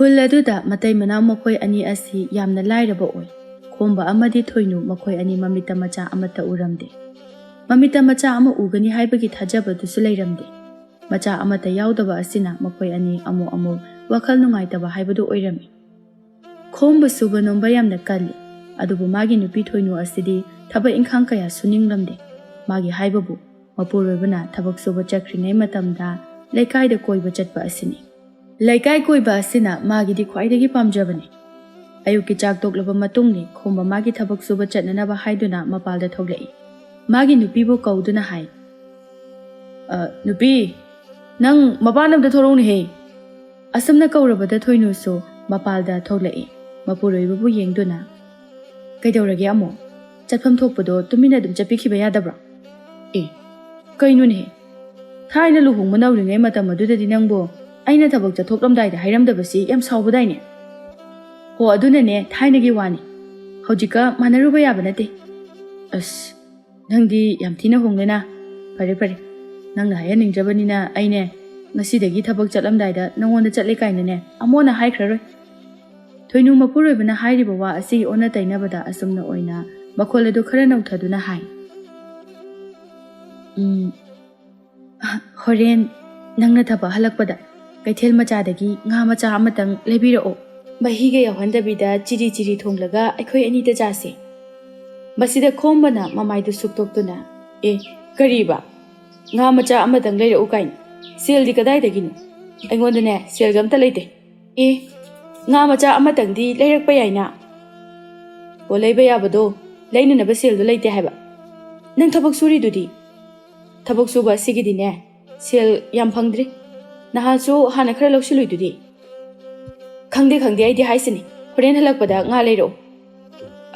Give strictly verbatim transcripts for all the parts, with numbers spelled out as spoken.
ꯈꯨꯜ ꯑꯗꯨꯗ ꯃꯇꯩ ꯃꯅꯥꯎ ꯃꯈꯣꯏ ꯑꯅꯤ ꯑꯁꯤ ꯌꯥꯝꯅ ꯂꯥꯏꯔꯕ ꯑꯣꯏ꯫ ꯈꯣꯝꯕ ꯑꯃꯗꯤ ꯊꯣꯏꯅꯨ ꯃꯈꯣꯏ ꯑꯅꯤ ꯃꯃꯤꯠꯇ ꯃꯆꯥ ꯑꯃꯠꯇ ꯎꯔꯝꯗꯦ꯫ ꯃꯃꯤꯠꯇ ꯃꯆꯥ ꯑꯃ ꯎꯒꯅꯤ ꯍꯥꯏꯕꯒꯤ ꯊꯥꯖꯕꯗꯨꯁꯨ ꯂꯩꯔꯝꯗꯦ꯫ ꯃꯆꯥ ꯑꯃꯠꯇ ꯌꯥꯎꯗꯕ ꯑꯁꯤꯅ ꯃꯈꯣꯏ ꯑꯅꯤ ꯑꯃꯨꯛ ꯑꯃꯨꯛ ꯋꯥꯈꯜ ꯅꯨꯡꯉꯥꯏꯇꯕ ꯍꯥꯏꯕꯗꯨ ꯑꯣꯏꯔꯝꯃꯤ꯫ ꯈꯣꯝꯕ ꯁꯨꯕ ꯅꯣꯝꯕ ꯌꯥꯝꯅ ꯀꯜꯂꯤ, ꯑꯗꯨꯕꯨ ꯃꯥꯒꯤ ꯅꯨꯄꯤ ꯊꯣꯏꯅꯨ ꯑꯁꯤꯗꯤ ꯊꯕꯛ ꯏꯪꯈꯥꯡ ꯀꯌꯥ ꯁꯨꯅꯤꯡꯂꯝꯗꯦ꯫ ꯃꯥꯒꯤ ꯍꯥꯏꯕꯕꯨ ꯃꯄꯨꯔꯣꯏꯕꯅ ꯊꯕꯛ ꯁꯨꯕ ꯆꯠꯈ꯭ꯔꯤꯉꯩ ꯃꯇꯝꯗ ꯂꯩꯀꯥꯏꯗ ꯀꯣꯏꯕ ꯆꯠꯄ ꯑꯁꯤꯅꯤ꯫ ꯂꯩꯀꯥꯏ ꯀꯣꯏꯕ ꯑꯁꯤꯅ ꯃꯥꯒꯤꯗꯤ ꯈ꯭ꯋꯥꯏꯗꯒꯤ ꯄꯥꯝꯖꯕꯅꯤ꯫ ꯑꯌꯨꯛꯀꯤ ꯆꯥꯛ ꯇꯣꯛꯂꯕ ꯃꯇꯨꯡꯅꯤ ꯈꯣꯝꯕ ꯃꯥꯒꯤ ꯊꯕꯛ ꯁꯨꯕ ꯆꯠꯅꯅꯕ ꯍꯥꯏꯗꯨꯅ ꯃꯄꯥꯜꯗ ꯊꯣꯛꯂꯛꯏ꯫ ꯃꯥꯒꯤ ꯅꯨꯄꯤꯕꯨ ꯀꯧꯗꯨꯅ ꯍꯥꯏ, "ꯑ, ꯅꯨꯄꯤ, ꯅꯪ ꯃꯄꯥꯟ ꯑꯝꯗ ꯊꯣꯛꯂꯛꯎꯅꯦꯍꯦ!" ꯑꯁꯨꯝꯅ ꯀꯧꯔꯕꯗ ꯊꯣꯏꯅꯨꯁꯨ ꯃꯄꯥꯜꯗ ꯊꯣꯛꯂꯛꯏ꯫ ꯃꯄꯨꯔꯣꯏꯕꯕꯨ ꯌꯦꯡꯗꯨꯅ, "ꯀꯩꯗꯧꯔꯒꯦ ꯑꯃꯣ? ꯆꯠꯐꯝ ꯊꯣꯛꯄꯗꯣ ꯇꯨꯃꯤꯟꯅ ꯑꯗꯨꯝ ꯆꯠꯄꯤꯈꯤꯕ ꯌꯥꯗꯕ꯭ꯔꯣ?" "ꯑꯦ, ꯀꯩꯅꯣꯅꯦꯍꯦ? ꯊꯥꯏꯅ ꯂꯨꯍꯣꯡꯕ ꯅꯧꯔꯤꯉꯩ ꯃꯇꯝ ꯑꯗꯨꯗꯗꯤ ꯅꯪꯕꯨ ꯑꯩꯅ ꯊꯕꯛ ꯆꯠꯊꯣꯛꯂꯝꯗꯥꯏꯗ ꯍꯥꯏꯔꯝꯗꯕꯁꯤ ꯌꯥꯝ ꯁꯥꯎꯕꯗꯥꯏꯅꯦ?" "ꯍꯣ, ꯑꯗꯨꯅꯅꯦ, ꯊꯥꯏꯅꯒꯤ ꯋꯥꯅꯤ꯫ ꯍꯧꯖꯤꯛꯀ ꯃꯥꯟꯅꯔꯨꯕ ꯌꯥꯕ ꯅꯠꯇꯦ꯫" "ꯑꯁ, ꯅꯪꯗꯤ ꯌꯥꯝ ꯊꯤꯅ ꯍꯣꯡꯂꯦꯅ꯫ ꯐꯔꯦ, ꯐꯔꯦ꯫ ꯅꯪꯅ ꯍꯥꯏꯍꯟꯅꯤꯡꯗ꯭ꯔꯕꯅꯤꯅ ꯑꯩꯅꯦ ꯉꯁꯤꯗꯒꯤ ꯊꯕꯛ ꯆꯠꯂꯝꯗꯥꯏꯗ ꯅꯪꯉꯣꯟꯗ ꯆꯠꯂꯦ ꯀꯥꯏꯅꯅꯦ ꯑꯃꯣꯟꯅ ꯍꯥꯏꯈ꯭ꯔꯔꯣꯏ꯫" ꯊꯣꯏꯅꯨ ꯃꯄꯨꯔꯣꯏꯕꯅ ꯍꯥꯏꯔꯤꯕ ꯋꯥ ꯑꯁꯤꯒꯤ ꯑꯣꯟꯅ ꯇꯩꯅꯕꯗ ꯑꯁꯨꯝꯅ ꯑꯣꯏꯅ ꯃꯈꯣꯜ ꯑꯗꯨ ꯈꯔ ꯅꯧꯊꯗꯨꯅ ꯍꯥꯏ, "ꯎꯝ, ꯍꯣꯔꯦꯟ ꯅꯪꯅ ꯊꯕꯛ ꯍꯜꯂꯛꯄꯗ ꯀꯩꯊꯦꯜ ꯃꯆꯥꯗꯒꯤ ꯉꯥ ꯃꯆꯥ ꯑꯃꯇꯪ ꯂꯩꯕꯤꯔꯛꯑꯣ꯫ ꯃꯍꯤꯒ ꯌꯥꯎꯍꯟꯗꯕꯤꯗ ꯆꯤꯔꯤ ꯆꯤꯔꯤ ꯊꯣꯡꯂꯒ ꯑꯩꯈꯣꯏ ꯑꯅꯤꯗ ꯆꯥꯁꯦ꯫" ꯃꯁꯤꯗ ꯈꯣꯝꯕꯅ ꯃꯃꯥꯏꯗꯨ ꯁꯨꯛꯇꯣꯛꯇꯨꯅ, "ꯑꯦ, ꯀꯔꯤꯕ? ꯉꯥ ꯃꯆꯥ ꯑꯃꯇꯪ ꯂꯩꯔꯛꯎ ꯀꯥꯏꯅ? ꯁꯦꯜꯗꯤ ꯀꯗꯥꯏꯗꯒꯤꯅꯣ? ꯑꯩꯉꯣꯟꯗꯅꯦ ꯁꯦꯜꯒ ꯑꯝꯇ ꯂꯩꯇꯦ꯫" "ꯑꯦ, ꯉꯥ ꯃꯆꯥ ꯑꯃꯇꯪꯗꯤ ꯂꯩꯔꯛꯄ ꯌꯥꯏꯅ?" "ꯑꯣ, ꯂꯩꯕ ꯌꯥꯕꯗꯣ ꯂꯩꯅꯅꯕ ꯁꯦꯜꯗꯣ ꯂꯩꯇꯦ ꯍꯥꯏꯕ꯫ ꯅꯪ ꯊꯕꯛ ꯁꯨꯔꯤꯗꯨꯗꯤ?" "ꯊꯕꯛ ꯁꯨꯕ ꯑꯁꯤꯒꯤꯗꯤꯅꯦ ꯁꯦꯜ ꯌꯥꯝ ꯐꯪꯗ꯭ꯔꯤ꯫ ꯅꯍꯥꯟꯁꯨ ꯍꯥꯟꯅ ꯈꯔ ꯂꯧꯁꯤꯜꯂꯨꯏꯗꯨꯗꯤ?" "ꯈꯪꯗꯦ, ꯈꯪꯗꯦ, ꯑꯩꯗꯤ ꯍꯥꯏꯁꯤꯅꯤ, ꯍꯣꯔꯦꯟ ꯍꯜꯂꯛꯄꯗ ꯉꯥ ꯂꯩꯔꯛꯑꯣ꯫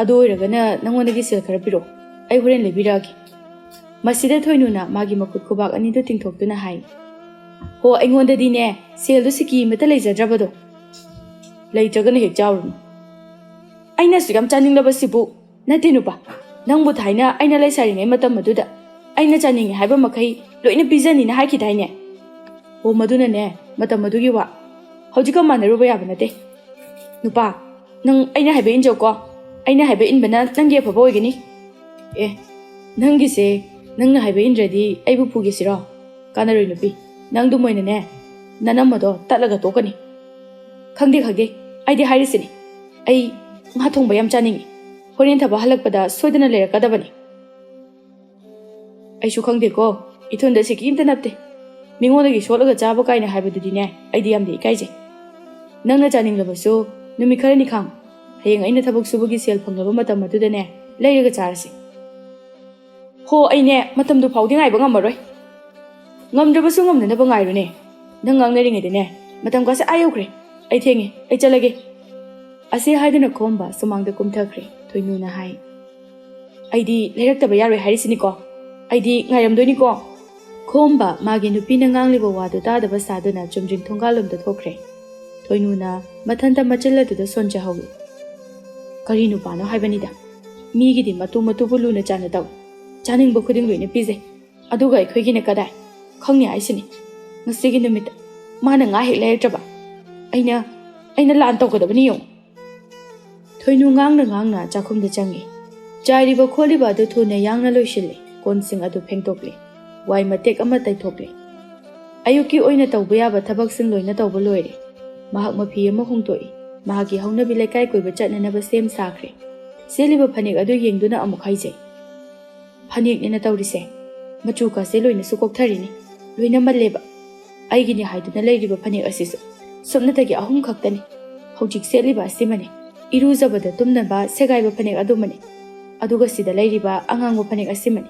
ꯑꯗꯨ ꯑꯣꯏꯔꯒꯅ ꯅꯪꯉꯣꯟꯗꯒꯤ ꯁꯦꯜ ꯈꯔ ꯄꯤꯔꯛꯑꯣ, ꯑꯩ ꯍꯣꯔꯦꯟ ꯂꯩꯕꯤꯔꯛꯑꯒꯦ꯫" ꯃꯁꯤꯗ ꯊꯣꯏꯅꯨꯅ ꯃꯥꯒꯤ ꯃꯈꯨꯠ ꯈꯨꯕꯥꯛ ꯑꯅꯤꯗꯨ ꯇꯤꯡꯊꯣꯛꯇꯨꯅ ꯍꯥꯏ, "ꯍꯣ, ꯑꯩꯉꯣꯟꯗꯗꯤꯅꯦ ꯁꯦꯜꯗꯣ ꯁꯤꯀꯤ ꯑꯃꯠꯇ ꯂꯩꯖꯗ꯭ꯔꯕꯗꯣ꯫" "ꯂꯩꯇ꯭ꯔꯒꯅ ꯍꯦꯛ ꯆꯥꯎꯔꯨꯅꯨ꯫ ꯑꯩꯅ ꯑꯁꯨꯛ ꯌꯥꯝ ꯆꯥꯅꯤꯡꯂꯕꯁꯤꯕꯨ?" "ꯅꯠꯇꯦ ꯅꯨꯄꯥ, ꯅꯪꯕꯨ ꯊꯥꯏꯅ ꯑꯩꯅ ꯂꯩꯁꯥꯔꯤꯉꯩ ꯃꯇꯝ ꯑꯗꯨꯗ ꯑꯩꯅ ꯆꯥꯅꯤꯡꯉꯤ ꯍꯥꯏꯕ ꯃꯈꯩ ꯂꯣꯏꯅ ꯄꯤꯖꯅꯤꯅ ꯍꯥꯏꯈꯤꯗꯥꯏꯅꯦ?" "ꯑꯣ, ꯃꯗꯨꯅꯅꯦ ꯃꯇꯝ ꯑꯗꯨꯒꯤ ꯋꯥ꯫ ꯍꯧꯖꯤꯛꯀ ꯃꯥꯟꯅꯔꯨꯕ ꯌꯥꯕ ꯅꯠꯇꯦ꯫ ꯅꯨꯄꯥ, ꯅꯪ ꯑꯩꯅ ꯍꯥꯏꯕ ꯏꯟꯖꯧꯀꯣ꯫ ꯑꯩꯅ ꯍꯥꯏꯕ ꯏꯟꯕꯅ ꯅꯪꯒꯤ ꯑꯐꯕ ꯑꯣꯏꯒꯅꯤ꯫ ꯑꯦ, ꯅꯪꯒꯤꯁꯦ ꯅꯪꯅ ꯍꯥꯏꯕ ꯏꯟꯗ꯭ꯔꯗꯤ ꯑꯩꯕꯨ ꯐꯨꯒꯦꯁꯤꯔꯣ? ꯀꯥꯟꯅꯔꯣꯏ ꯅꯨꯄꯤ, ꯅꯪ ꯑꯗꯨꯝ ꯑꯣꯏꯅꯅꯦ ꯅꯅꯝ ꯑꯗꯣ ꯇꯠꯂꯒ ꯇꯣꯛꯀꯅꯤ꯫ ꯈꯪꯗꯦ, ꯈꯪꯗꯦ, ꯑꯩꯗꯤ ꯍꯥꯏꯔꯤꯁꯤꯅꯤ꯫ ꯑꯩ ꯉꯥ ꯊꯣꯡꯕ ꯌꯥꯝ ꯆꯥꯅꯤꯡꯉꯤ꯫ ꯍꯣꯔꯦꯟ ꯊꯕꯛ ꯍꯜꯂꯛꯄꯗ ꯁꯣꯏꯗꯅ ꯂꯩꯔꯛꯀꯗꯕꯅꯤ꯫ ꯑꯩꯁꯨ ꯈꯪꯗꯦꯀꯣ, ꯏꯊꯨꯟꯗ ꯁꯤꯀꯤ ꯑꯝꯇ ꯅꯞꯇꯦ꯫ ꯃꯤꯉꯣꯟꯗꯒꯤ ꯁꯣꯠꯂꯒ ꯆꯥꯕ ꯀꯥꯏꯅ ꯍꯥꯏꯕꯗꯨꯗꯤꯅꯦ, ꯑꯩꯗꯤ ꯌꯥꯝꯅ ꯏꯀꯥꯏꯖꯩ꯫ ꯅꯪꯅ ꯆꯥꯅꯤꯡꯂꯕꯁꯨ ꯅꯨꯃꯤꯠ ꯈꯔꯅꯤ ꯈꯥꯡ꯫ ꯍꯌꯦꯡ ꯑꯩꯅ ꯊꯕꯛ ꯁꯨꯕꯒꯤ ꯁꯦꯜ ꯐꯪꯂꯕ ꯃꯇꯝ ꯑꯗꯨꯗꯅꯦ ꯂꯩꯔꯒ ꯆꯥꯔꯁꯤ꯫ ꯍꯣ, ꯑꯩꯅꯦ ꯃꯇꯝꯗꯨ ꯐꯥꯎꯗꯤ ꯉꯥꯏꯕ ꯉꯝꯃꯔꯣꯏ꯫ ꯉꯝꯗ꯭ꯔꯕꯁꯨ ꯉꯝꯅꯅꯕ ꯉꯥꯏꯔꯨꯅꯦ꯫ ꯅꯪ ꯉꯥꯡꯅꯔꯤꯉꯩꯗꯅꯦ ꯃꯇꯝ ꯀꯥꯁꯦ ꯑꯥ ꯌꯧꯈ꯭ꯔꯦ꯫ ꯑꯩ ꯊꯦꯡꯉꯦ, ꯑꯩ ꯆꯠꯂꯒꯦ꯫ ꯑꯁꯤ ꯍꯥꯏꯗꯨꯅ ꯈꯣꯝꯕ ꯁꯨꯃꯥꯡꯗ ꯀꯨꯝꯊꯈ꯭ꯔꯦ꯫ ꯊꯣꯏꯅꯨꯅ ꯍꯥꯏ, "ꯑꯩꯗꯤ ꯂꯩꯔꯛꯇꯕ ꯌꯥꯔꯣꯏ ꯍꯥꯏꯔꯤꯁꯤꯅꯤꯀꯣ꯫ ꯑꯩꯗꯤ ꯉꯥꯏꯔꯝꯗꯣꯏꯅꯤꯀꯣ꯫" ꯈꯣꯝꯕ ꯃꯥꯒꯤ ꯅꯨꯄꯤꯅ ꯉꯥꯡꯂꯤꯕ ꯋꯥꯗꯨ ꯇꯥꯗꯕ ꯁꯥꯗꯨꯅ ꯆꯨꯝꯗ꯭ꯔꯤꯡ ꯊꯣꯡꯒꯥꯜꯂꯣꯝꯗ ꯊꯣꯛꯈ꯭ꯔꯦ꯫ ꯊꯣꯏꯅꯨꯅ ꯃꯊꯟꯇ ꯃꯆꯤꯜ ꯑꯗꯨꯗ ꯁꯣꯟꯖꯍꯧꯏ꯫ "ꯀꯔꯤ ꯅꯨꯄꯥꯅꯣ ꯍꯥꯏꯕꯅꯤꯗ꯫ ꯃꯤꯒꯤꯗꯤ ꯃꯇꯨ ꯃꯇꯨꯕꯨ ꯂꯨꯅ ꯆꯥꯟꯅ ꯇꯧꯏ꯫ ꯆꯥꯅꯤꯡꯕ ꯈꯨꯗꯤꯡ ꯂꯣꯏꯅ ꯄꯤꯖꯩ꯫ ꯑꯗꯨꯒ ꯑꯩꯈꯣꯏꯒꯤꯅ ꯀꯗꯥꯏ? ꯈꯪꯅꯤ ꯍꯥꯏꯁꯤꯅꯤ꯫ ꯉꯁꯤꯒꯤ ꯅꯨꯃꯤꯠꯇ ꯃꯥꯅ ꯉꯥ ꯍꯦꯛ ꯂꯩꯔꯛꯇ꯭ꯔꯕ ꯑꯩꯅ, ꯑꯩꯅ ꯂꯥꯟ ꯇꯧꯒꯗꯕꯅꯤ ꯌꯦꯡꯉꯨ꯫" ꯊꯣꯏꯅꯨ ꯉꯥꯡꯅ ꯉꯥꯡꯅ ꯆꯥꯛꯈꯨꯝꯗ ꯆꯪꯉꯤ꯫ ꯆꯥꯏꯔꯤꯕ ꯈꯣꯠꯂꯤꯕ ꯑꯗꯨ ꯊꯨꯅ ꯌꯥꯡꯅ ꯂꯣꯏꯁꯤꯜꯂꯤ꯫ ꯀꯣꯟꯁꯤꯡ ꯑꯗꯨ ꯐꯦꯡꯗꯣꯛꯂꯤ꯫ ꯋꯥꯏ ꯃꯇꯦꯛ ꯑꯃ ꯇꯩꯊꯣꯛꯂꯤ꯫ ꯑꯌꯨꯛꯀꯤ ꯑꯣꯏꯅ ꯇꯧꯕ ꯌꯥꯕ ꯊꯕꯛꯁꯤꯡ ꯂꯣꯏꯅ ꯇꯧꯕ ꯂꯣꯏꯔꯦ꯫ ꯃꯍꯥꯛ ꯃꯐꯤ ꯑꯃ ꯍꯣꯡꯗꯣꯛꯏ꯫ ꯃꯍꯥꯛꯀꯤ ꯍꯧꯅꯕꯤ ꯂꯩꯀꯥꯏ ꯀꯣꯏꯕ ꯆꯠꯅꯅꯕ ꯁꯦꯝ ꯁꯥꯈ꯭ꯔꯦ꯫ ꯁꯦꯠꯂꯤꯕ ꯐꯅꯦꯛ ꯑꯗꯨ ꯌꯦꯡꯗꯨꯅ ꯑꯃꯨꯛ ꯍꯥꯏꯖꯩ, "ꯐꯅꯦꯛꯅꯦꯅ ꯇꯧꯔꯤꯁꯦ꯫ ꯃꯆꯨ ꯀꯥꯁꯦ ꯂꯣꯏꯅꯁꯨ ꯀꯣꯛꯊꯔꯤꯅꯤ꯫ ꯂꯣꯏꯅ ꯃꯜꯂꯦꯕ꯫ ꯑꯩꯒꯤꯅꯤ ꯍꯥꯏꯗꯨꯅ ꯂꯩꯔꯤꯕ ꯐꯅꯦꯛ ꯑꯁꯤꯁꯨ ꯁꯨꯞꯅꯇꯒꯤ ꯑꯍꯨꯝ ꯈꯛꯇꯅꯤ꯫ ꯍꯧꯖꯤꯛ ꯁꯦꯠꯂꯤꯕ ꯑꯁꯤꯃꯅꯤ꯫ ꯏꯔꯨꯖꯕꯗ ꯇꯨꯝꯅꯕ ꯁꯦꯒꯥꯏꯕ ꯐꯅꯦꯛ ꯑꯗꯨꯃꯅꯤ꯫ ꯑꯗꯨꯒ ꯁꯤꯗ ꯂꯩꯔꯤꯕ ꯑꯉꯥꯡꯕ ꯐꯅꯦꯛ ꯑꯁꯤꯃꯅꯤ꯫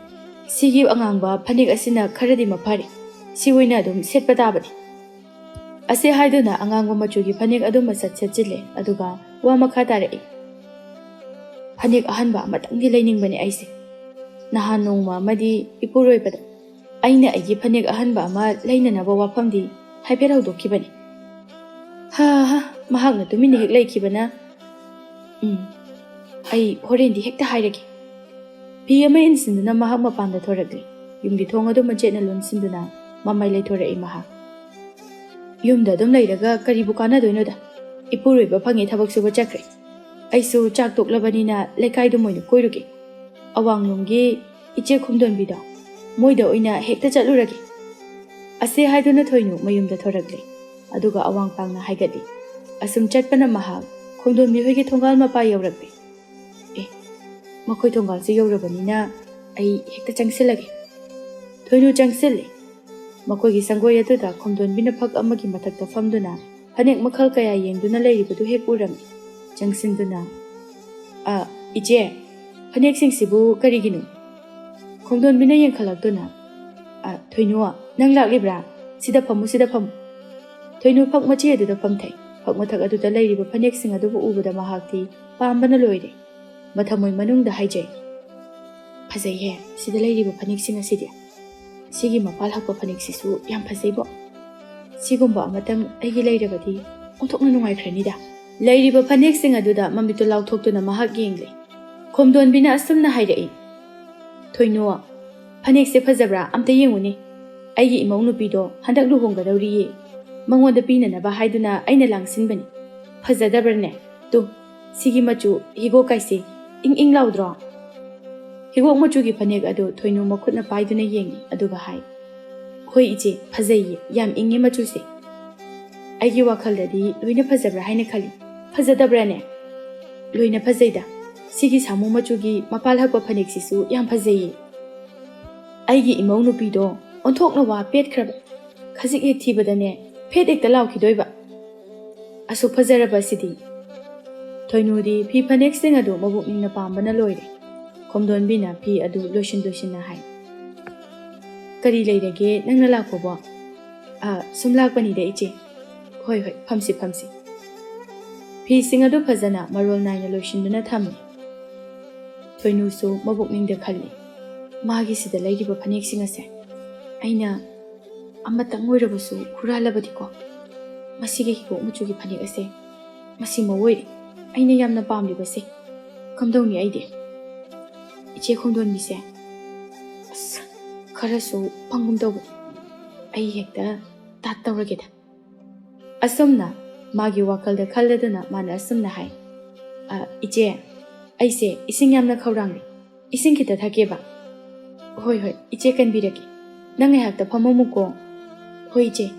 ꯁꯤꯒꯤ ꯑꯉꯥꯡꯕ ꯐꯅꯦꯛ ꯑꯁꯤꯅ ꯈꯔꯗꯤ ꯃꯐꯔꯤ꯫ ꯁꯤ ꯑꯣꯏꯅ ꯑꯗꯨꯝ ꯁꯦꯠꯄ ꯇꯥꯕꯅꯤ꯫" ꯑꯁꯤ ꯍꯥꯏꯗꯨꯅ ꯑꯉꯥꯡꯕ ꯃꯆꯨꯒꯤ ꯐꯅꯦꯛ ꯑꯗꯨꯃ ꯁꯠ ꯁꯦꯠꯆꯤꯜꯂꯦ, ꯑꯗꯨꯒ ꯋꯥ ꯃꯈꯥ ꯇꯥꯔꯛꯏ꯫ "ꯐꯅꯦꯛ ꯑꯍꯟꯕ ꯑꯃꯇꯪꯗꯤ ꯂꯩꯅꯤꯡꯕꯅꯦ ꯑꯩꯁꯦ꯫ ꯅꯍꯥꯟ ꯅꯣꯡꯃ ꯑꯃꯗꯤ ꯏꯄꯨꯔꯣꯏꯕꯗ ꯑꯩꯅ ꯑꯩꯒꯤ ꯐꯅꯦꯛ ꯑꯍꯟꯕ ꯑꯃ ꯂꯩꯅꯅꯕ ꯋꯥꯐꯝꯗꯤ ꯍꯥꯏꯐꯦꯠ ꯍꯧꯗꯣꯛꯈꯤꯕꯅꯤ꯫ ꯍꯥ ꯍꯥ, ꯃꯍꯥꯛꯅ ꯇꯨꯃꯤꯟꯅ ꯍꯦꯛ ꯂꯩꯈꯤꯕꯅ꯫ ꯎꯝ, ꯑꯩ ꯍꯣꯔꯦꯟꯗꯤ ꯍꯦꯛꯇ ꯍꯥꯏꯔꯒꯦ꯫" ꯐꯤ ꯑꯃ ꯏꯟꯁꯤꯟꯗꯨꯅ ꯃꯍꯥꯛ ꯃꯄꯥꯟꯗ ꯊꯣꯔꯛꯂꯤ꯫ ꯌꯨꯝꯒꯤ ꯊꯣꯡ ꯑꯗꯨ ꯃꯆꯦꯠꯅ ꯂꯣꯟꯁꯤꯟꯗꯨꯅ ꯃꯃꯥꯏ ꯂꯩꯊꯣꯔꯛꯏ ꯃꯍꯥꯛ꯫ ꯌꯨꯝꯗ ꯑꯗꯨꯝ ꯂꯩꯔꯒ ꯀꯔꯤꯕꯨ ꯀꯥꯟꯅꯗꯣꯏꯅꯣꯗ? ꯏꯄꯨꯔꯣꯏꯕ ꯐꯪꯉꯦ ꯊꯕꯛ ꯁꯨꯕ ꯆꯠꯈ꯭ꯔꯦ꯫ ꯑꯩꯁꯨ ꯆꯥꯛ ꯇꯣꯛꯂꯕꯅꯤꯅ ꯂꯩꯀꯥꯏꯗꯨꯝ ꯑꯣꯏꯅ ꯀꯣꯏꯔꯨꯒꯦ꯫ ꯑꯋꯥꯡꯂꯣꯝꯒꯤ ꯏꯆꯦ ꯈꯣꯝꯗꯣꯟꯕꯤꯗꯣ, ꯃꯣꯏꯗ ꯑꯣꯏꯅ ꯍꯦꯛꯇ ꯆꯠꯂꯨꯔꯒꯦ꯫ ꯑꯁꯦ ꯍꯥꯏꯗꯨꯅ ꯊꯣꯏꯅꯨ ꯃꯌꯨꯝꯗ ꯊꯣꯔꯛꯂꯦ꯫ ꯑꯗꯨꯒ ꯑꯋꯥꯡ ꯄꯥꯡꯅ ꯍꯥꯏꯒꯠꯂꯤ꯫ ꯑꯁꯨꯝ ꯆꯠꯄꯅ ꯃꯍꯥꯛ ꯈꯣꯝꯗꯣꯟꯕꯤ ꯍꯣꯏꯒꯤ ꯊꯣꯡꯒꯥꯜ ꯃꯄꯥ ꯌꯧꯔꯛꯂꯦ꯫ ꯑꯦ, ꯃꯈꯣꯏ ꯊꯣꯡꯒꯥꯜꯁꯤ ꯌꯧꯔꯕꯅꯤꯅ ꯑꯩ ꯍꯦꯛꯇ ꯆꯪꯁꯤꯜꯂꯒꯦ꯫ ꯊꯣꯏꯅꯨ ꯆꯪꯁꯤꯜꯂꯤ꯫ ꯃꯈꯣꯏꯒꯤ ꯁꯪꯒꯣꯏ ꯑꯗꯨꯗ ꯈꯣꯝꯗꯣꯟꯕꯤꯅ ꯐꯛ ꯑꯃꯒꯤ ꯃꯊꯛꯇ ꯐꯝꯗꯨꯅ ꯐꯅꯦꯛ ꯃꯈꯜ ꯀꯌꯥ ꯌꯦꯡꯗꯨꯅ ꯂꯩꯔꯤꯕꯗꯨ ꯍꯦꯛ ꯎꯔꯝꯃꯤ꯫ ꯆꯪꯁꯤꯟꯗꯨꯅ, "ꯑ, ꯏꯆꯦ, ꯐꯅꯦꯛꯁꯤꯡꯁꯤꯕꯨ ꯀꯔꯤꯒꯤꯅꯣ?" ꯈꯣꯝꯗꯣꯟꯕꯤꯅ ꯌꯦꯡꯈꯠꯂꯛꯇꯨꯅ, "ꯑ, ꯊꯣꯏꯅꯨ, ꯅꯪ ꯂꯥꯛꯂꯤꯕ꯭ꯔꯥ? ꯁꯤꯗ ꯐꯝꯃꯨ, ꯁꯤꯗ ꯐꯝꯃꯨ꯫" ꯊꯣꯏꯅꯨ ꯐꯛ ꯃꯆꯦ ꯑꯗꯨꯗ ꯐꯝꯊꯩ꯫ ꯐꯛ ꯃꯊꯛ ꯑꯗꯨꯗ ꯂꯩꯔꯤꯕ ꯐꯅꯦꯛꯁꯤꯡ ꯑꯗꯨꯕꯨ ꯎꯕꯗ ꯃꯍꯥꯛꯇꯤ ꯄꯥꯝꯕꯅ ꯂꯣꯏꯔꯦ꯫ ꯃꯊꯃꯣꯏ ꯃꯅꯨꯡꯗ ꯍꯥꯏꯖꯩ, "ꯐꯖꯩꯍꯦ, ꯁꯤꯗ ꯂꯩꯔꯤꯕ ꯐꯅꯦꯛꯁꯤꯡ ꯑꯁꯤꯗꯤ꯫ ꯁꯤꯒꯤ ꯃꯄꯥꯜ ꯍꯛꯄ ꯐꯅꯦꯛꯁꯤꯁꯨ ꯌꯥꯝ ꯐꯖꯩꯕꯣ꯫ ꯁꯤꯒꯨꯝꯕ ꯑꯃꯇꯪ ꯑꯩꯒꯤ ꯂꯩꯔꯕꯗꯤ ꯑꯣꯟꯊꯣꯛꯅ ꯅꯨꯡꯉꯥꯏꯈ꯭ꯔꯅꯤꯗ꯫" ꯂꯩꯔꯤꯕ ꯐꯅꯦꯛꯁꯤꯡ ꯑꯗꯨꯗ ꯃꯃꯤꯠꯇꯨ ꯂꯥꯎꯊꯣꯛꯇꯨꯅ ꯃꯍꯥꯛ ꯌꯦꯡꯂꯦ꯫ ꯈꯣꯝꯗꯣꯟꯕꯤꯅ ꯑꯁꯨꯝꯅ ꯍꯥꯏꯔꯛꯏ, "ꯊꯣꯏꯅꯨ, ꯐꯅꯦꯛꯁꯦ ꯐꯖꯕ꯭ꯔꯥ? ꯑꯝꯇ ꯌꯦꯡꯉꯨꯅꯦ꯫ ꯑꯩꯒꯤ ꯏꯃꯧ ꯅꯨꯄꯤꯗꯣ ꯍꯟꯗꯛ ꯂꯨꯍꯣꯡꯒꯗꯧꯔꯤꯌꯦ꯫ ꯃꯉꯣꯟꯗ ꯄꯤꯅꯅꯕ ꯍꯥꯏꯗꯨꯅ ꯑꯩꯅ ꯂꯥꯡꯁꯤꯟꯕꯅꯤ꯫ ꯐꯖꯗꯕ꯭ꯔꯅꯦ? ꯇꯨ, ꯁꯤꯒꯤ ꯃꯆꯨ ꯍꯤꯒꯣꯛ ꯀꯥꯏꯁꯦ ꯏꯪ ꯏꯪ ꯂꯥꯎꯗ꯭ꯔꯣ?" ꯍꯤꯒꯣꯛ ꯃꯆꯨꯒꯤ ꯐꯅꯦꯛ ꯑꯗꯨ ꯊꯣꯏꯅꯨ ꯃꯈꯨꯠꯅ ꯄꯥꯏꯗꯨꯅ ꯌꯦꯡꯉꯤ, ꯑꯗꯨꯒ ꯍꯥꯏ, "ꯍꯣꯏ ꯏꯆꯦ, ꯐꯖꯩꯌꯦ, ꯌꯥꯝ ꯏꯪꯉꯦ ꯃꯆꯨꯁꯦ꯫ ꯑꯩꯒꯤ ꯋꯥꯈꯜꯗꯗꯤ ꯂꯣꯏꯅ ꯐꯖꯕ꯭ꯔꯥ ꯍꯥꯏꯅ ꯈꯜꯂꯤ꯫ ꯐꯖꯗꯕ꯭ꯔꯥꯅꯦ?" "ꯂꯣꯏꯅ ꯐꯖꯩꯗ꯫ ꯁꯤꯒꯤ ꯁꯥꯃꯨ ꯃꯆꯨꯒꯤ ꯃꯄꯥꯜ ꯍꯛꯄ ꯐꯅꯦꯛꯁꯤꯁꯨ ꯌꯥꯝ ꯐꯖꯩꯌꯦ꯫ ꯑꯩꯒꯤ ꯏꯃꯧ ꯅꯨꯄꯤꯗꯣ ꯑꯣꯟꯊꯣꯛꯅ ꯋꯥ ꯄꯦꯠꯈ꯭ꯔꯕ꯫ ꯈꯖꯤꯛ ꯍꯦꯛ ꯊꯤꯕꯗꯅꯦ, ꯐꯦꯠ ꯍꯦꯛꯇ ꯂꯥꯎꯈꯤꯗꯣꯏꯕ꯫ ꯑꯁꯨꯛ ꯐꯖꯔꯕ ꯑꯁꯤꯗꯤ꯫" ꯊꯣꯏꯅꯨꯗꯤ ꯐꯤ ꯐꯅꯦꯛꯁꯤꯡ ꯑꯗꯨ ꯃꯕꯨꯛꯅꯤꯡꯅ ꯄꯥꯝꯕꯅ ꯂꯣꯏꯔꯦ꯫ ꯈꯣꯝꯗꯣꯟꯕꯤꯅ ꯐꯤ ꯑꯗꯨ ꯂꯣꯏꯁꯤꯟ ꯂꯣꯏꯁꯤꯟꯅ ꯍꯥꯏ, "ꯀꯔꯤ ꯂꯩꯔꯒꯦ ꯅꯪꯅ ꯂꯥꯛꯄꯕꯣ?" "ꯑ, ꯁꯨꯝ ꯂꯥꯛꯄꯅꯤꯗ ꯏꯆꯦ꯫" "ꯍꯣꯏ, ꯍꯣꯏ, ꯐꯝꯁꯤ, ꯐꯝꯁꯤ꯫" ꯐꯤꯁꯤꯡ ꯑꯗꯨ ꯐꯖꯅ ꯃꯔꯣꯜ ꯅꯥꯏꯅ ꯂꯣꯏꯁꯤꯟꯗꯨꯅ ꯊꯝꯃꯤ꯫ ꯊꯣꯏꯅꯨꯁꯨ ꯃꯕꯨꯛꯅꯤꯡꯗ ꯈꯜꯂꯤ, "ꯃꯥꯒꯤ ꯁꯤꯗ ꯂꯩꯔꯤꯕ ꯐꯅꯦꯛꯁꯤꯡ ꯑꯁꯦ ꯑꯩꯅ ꯑꯃꯇꯪ ꯑꯣꯏꯔꯕꯁꯨ ꯍꯨꯔꯥꯜꯂꯕꯗꯤꯀꯣ꯫ ꯃꯁꯤꯒꯤ ꯍꯤꯒꯣꯛ ꯃꯆꯨꯒꯤ ꯐꯅꯦꯛ ꯑꯁꯦ ꯃꯁꯤꯃꯛ ꯑꯣꯏꯔꯦ ꯑꯩꯅ ꯌꯥꯝꯅ ꯄꯥꯝꯂꯤꯕꯁꯦ꯫ ꯀꯝꯗꯧꯅꯤ ꯑꯩꯗꯤ? ꯏꯆꯦ ꯈꯣꯡꯗꯣꯟꯕꯤꯁꯦ, ꯑꯁ, ꯈꯔꯁꯨ ꯄꯪꯒꯨꯝ ꯇꯧꯕ꯫ ꯑꯩ ꯍꯦꯛꯇ ꯇꯥꯠ ꯇꯧꯔꯒꯦꯗ꯫" ꯑꯁꯨꯝꯅ ꯃꯥꯒꯤ ꯋꯥꯈꯜꯗ ꯈꯜꯂꯗꯨꯅ ꯃꯥꯅ ꯑꯁꯨꯝꯅ ꯍꯥꯏ, "ꯑ, ꯏꯆꯦ, ꯑꯩꯁꯦ ꯏꯁꯤꯡ ꯌꯥꯝꯅ ꯈꯧꯔꯥꯡꯂꯦ, ꯏꯁꯤꯡ ꯈꯤꯇ ꯊꯛꯀꯦꯕ?" "ꯍꯣꯏ, ꯍꯣꯏ, ꯏꯆꯦ ꯀꯟꯕꯤꯔꯒꯦ, ꯅꯪ ꯉꯥꯏꯍꯥꯛꯇ ꯐꯝꯃꯝꯃꯨꯀꯣ꯫" "ꯍꯣꯏ, ꯏꯆꯦ꯫"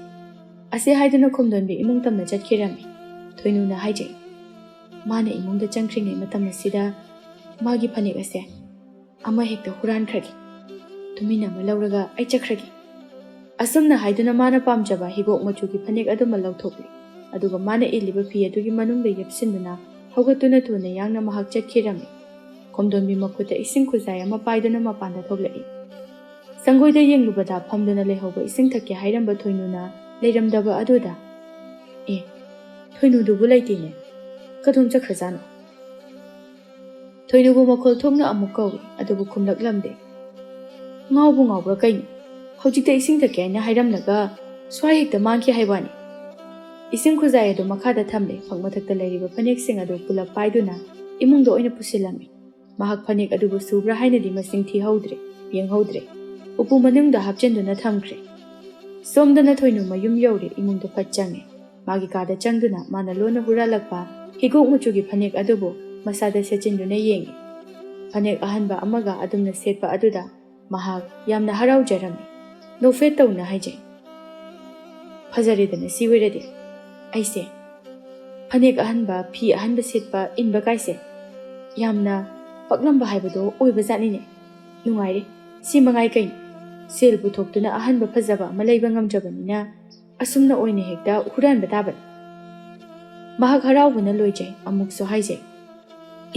ꯑꯁꯤ ꯍꯥꯏꯗꯨꯅ ꯈꯣꯝꯗꯣꯟꯕꯤ ꯏꯃꯨꯡ ꯇꯝꯅ ꯆꯠꯈꯤꯔꯝꯃꯤ꯫ ꯊꯣꯏꯅꯨꯅ ꯍꯥꯏꯖꯩ, ꯃꯥꯅ ꯏꯃꯨꯡꯗ ꯆꯪꯈ꯭ꯔꯤꯉꯩ ꯃꯇꯝ ꯑꯁꯤꯗ ꯃꯥꯒꯤ ꯐꯅꯦꯛ ꯑꯁꯦ ꯑꯃ ꯍꯦꯛꯇ ꯍꯨꯔꯥꯟꯈ꯭ꯔꯒꯦ꯫ ꯇꯨꯃꯤꯟ ꯑꯃ ꯂꯧꯔꯒ ꯑꯩ ꯆꯠꯈ꯭ꯔꯒꯦ꯫ ꯑꯁꯨꯝꯅ ꯍꯥꯏꯗꯨꯅ ꯃꯥꯅ ꯄꯥꯝꯖꯕ ꯍꯤꯒꯣꯛ ꯃꯆꯨꯒꯤ ꯐꯅꯦꯛ ꯑꯗꯨꯃ ꯂꯧꯊꯣꯛꯂꯦ꯫ ꯑꯗꯨꯒ ꯃꯥꯅ ꯏꯜꯂꯤꯕ ꯐꯤ ꯑꯗꯨꯒꯤ ꯃꯅꯨꯡꯗ ꯌꯦꯞꯁꯤꯟꯗꯨꯅ ꯍꯧꯒꯠꯇꯨꯅ ꯊꯨꯅ ꯌꯥꯡꯅ ꯃꯍꯥꯛ ꯆꯠꯈꯤꯔꯝꯃꯤ꯫ ꯈꯣꯝꯗꯣꯟꯕꯤ ꯃꯈꯨꯠꯇ ꯏꯁꯤꯡ ꯈꯨꯖꯥꯏ ꯑꯃ ꯄꯥꯏꯗꯨꯅ ꯃꯄꯥꯟꯗ ꯊꯣꯛꯂꯛꯏ꯫ ꯁꯪꯒꯣꯏꯗ ꯌꯦꯡꯂꯨꯕꯗ ꯐꯝꯗꯨꯅ ꯂꯩꯍꯧꯕ ꯏꯁꯤꯡ ꯊꯛꯀꯦ ꯍꯥꯏꯔꯝꯕ ꯊꯣꯏꯅꯨꯅ ꯂꯩꯔꯝꯗꯕ ꯑꯗꯨꯗ, "ꯑꯦ, ꯊꯣꯏꯅꯨꯗꯨꯕꯨ ꯂꯩꯇꯦꯅꯦ꯫ ꯀꯗꯣꯝ ꯆꯠꯈ꯭ꯔꯖꯥꯠꯅꯣ?" ꯊꯣꯏꯅꯨꯕꯨ ꯃꯈꯣꯜ ꯊꯣꯛꯅ ꯑꯃꯨꯛ ꯀꯧꯏ, ꯑꯗꯨꯕꯨ ꯈꯨꯝꯂꯛꯂꯝꯗꯦ꯫ ꯉꯥꯎꯕꯨ ꯉꯥꯎꯕ꯭ꯔꯥ ꯀꯩꯅꯣ? ꯍꯧꯖꯤꯛꯇ ꯏꯁꯤꯡ ꯊꯛꯀꯦ ꯍꯥꯏꯅ ꯍꯥꯏꯔꯝꯂꯒ ꯁ꯭ꯋꯥꯏ ꯍꯦꯛꯇ ꯃꯥꯡꯈꯤ ꯍꯥꯏ ꯋꯥꯅꯤ꯫ ꯏꯁꯤꯡ ꯈꯨꯖꯥꯏ ꯑꯗꯨ ꯃꯈꯥꯗ ꯊꯝꯂꯦ, ꯐꯛ ꯃꯊꯛꯇ ꯂꯩꯔꯤꯕ ꯐꯅꯦꯛꯁꯤꯡ ꯑꯗꯨ ꯄꯨꯂꯞ ꯄꯥꯏꯗꯨꯅ ꯏꯃꯨꯡꯗ ꯑꯣꯏꯅ ꯄꯨꯁꯤꯜꯂꯝꯃꯤ꯫ ꯃꯍꯥꯛ ꯐꯅꯦꯛ ꯑꯗꯨꯕꯨ ꯁꯨꯕ꯭ꯔꯥ ꯍꯥꯏꯅꯗꯤ ꯃꯁꯤꯡ ꯊꯤꯍꯧꯗ꯭ꯔꯦ, ꯌꯦꯡꯍꯧꯗ꯭ꯔꯦ꯫ ꯎꯄꯨ ꯃꯅꯨꯡꯗ ꯍꯥꯞꯆꯤꯟꯗꯨꯅ ꯊꯝꯈ꯭ꯔꯦ꯫ ꯁꯣꯝꯗꯅ ꯊꯣꯏꯅꯨ ꯃꯌꯨꯝ ꯌꯧꯔꯦ, ꯏꯃꯨꯡꯗ ꯐꯠ ꯆꯪꯉꯦ꯫ ꯃꯥꯒꯤ ꯀꯥꯗ ꯆꯪꯗꯨꯅ ꯃꯥꯅ ꯂꯣꯟꯅ ꯍꯨꯔꯥꯜꯂꯛꯄ ꯍꯤꯒꯣꯛ ꯃꯆꯨꯒꯤ ꯐꯅꯦꯛ ꯑꯗꯨꯕꯨ ꯃꯁꯥꯗ ꯁꯦꯠꯆꯤꯟꯗꯨꯅ ꯌꯦꯡꯉꯤ꯫ ꯐꯅꯦꯛ ꯑꯍꯟꯕ ꯑꯃꯒ ꯑꯗꯨꯝꯅ ꯁꯦꯠꯄ ꯑꯗꯨꯗ ꯃꯍꯥꯛ ꯌꯥꯝꯅ ꯍꯔꯥꯎꯖꯔꯝꯃꯤ꯫ ꯅꯣꯛꯐꯦꯠ ꯇꯧꯅ ꯍꯥꯏꯖꯩ, "ꯐꯖꯔꯦꯗꯅ ꯁꯤ ꯑꯣꯏꯔꯗꯤ꯫ ꯑꯩꯁꯦ ꯐꯅꯦꯛ ꯑꯍꯟꯕ, ꯐꯤ ꯑꯍꯟꯕ ꯁꯦꯠꯄ, ꯏꯟꯕ ꯀꯥꯏꯁꯦ ꯌꯥꯝꯅ ꯄꯛꯂꯝꯕ ꯍꯥꯏꯕꯗꯣ ꯑꯣꯏꯕꯖꯥꯠꯅꯤꯅꯦ꯫ ꯅꯨꯡꯉꯥꯏꯔꯦ, ꯁꯤ ꯃꯉꯥꯏ ꯀꯩꯅꯣ꯫ ꯁꯦꯜ ꯄꯨꯊꯣꯛꯇꯨꯅ ꯑꯍꯟꯕ ꯐꯖꯕ ꯑꯃ ꯂꯩꯕ ꯉꯝꯗ꯭ꯔꯕꯅꯤꯅ ꯑꯁꯨꯝꯅ ꯑꯣꯏꯅ ꯍꯦꯛꯇ ꯍꯨꯔꯥꯟꯕ ꯇꯥꯕꯅꯤ꯫" ꯃꯍꯥꯛ ꯍꯔꯥꯎꯕꯅ ꯂꯣꯏꯖꯩ꯫ ꯑꯃꯨꯛꯁꯨ ꯍꯥꯏꯖꯩ,